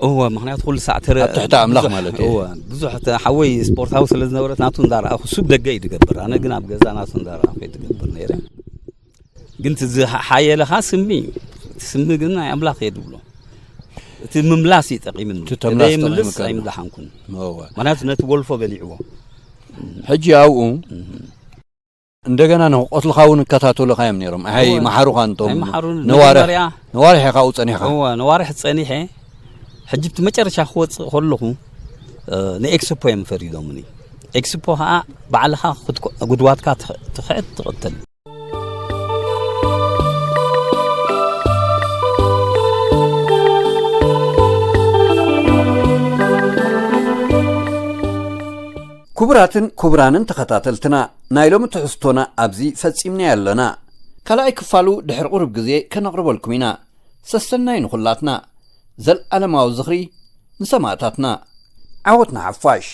እወ፣ ምኽንያቱ ኩሉ ሳዕ ተረ-፣ ኣብ ትሕቲ ኣምላኽ ብዙሕ፣ ማለት እዩ። እወ፣ ብዙሕ ተ-፣ ሓወይ ስፖርታዊ ስለ ዝነበረት ናቱ እንዳረኣኹ፣ እሱ ብደገ እዩ ዝገብር። ኣነ ግን ኣብ ገዛ ናቱ እንዳረኣኹ እዩ ዝገብር ነይረ። ግን እቲ ዝሓ-፣ ሓየለኻ ስሚ እዩ። እቲ ስሚ ግን ናይ ኣምላኽ እየ ዝብሎ። እቲ ምምላስ እዩ ጠቒምኒ። እቲ ተምላስ ተዘይምልስ ጠቒምካ። ኣይምደሓንኩን። እወ። ምኽንያቱ ነቲ ወልፎ በሊዕዎ። ሕጂ ኣብኡ እህ። እንደገና ንክቐትልኻ እውን ይከታተሉኻ እዮም ነይሮም። ኣይ እወ። መሓሩኻ እንቶም ኣይመሓሩን። ነዋርሕ፣ መጀመርያ ነዋርሕ ኢኻ ኣብኡ ጸኒሕኻ። እወ፣ ነዋርሕ ጸኒሐ። ሕጂ እቲ መጨረሻ ክወጽእ ከለኹ፣ እ፣ ንኤክስፖ እዮም ፈሪዶምኒ። ኤክስፖ ኸዓ ባዕልኻ ክትኮ-፣ ጉድዋትካ ትኽ-፣ ትኽዕት ትቕትል። ክቡራትን ክቡራንን ተኸታተልትና፣ ናይ ሎሚ ትሕዝቶና ኣብዚ ፈጺምናዮ ኣለና። ካልኣይ ክፋሉ ድሕሪ ቁሩብ ግዜ ከነቕርበልኩም ኢና። ሰሰናይ ንኹላትና። ዘልኣለማዊ ዝኽሪ ንሰማእታትና። ዓወት ንሓፋሽ።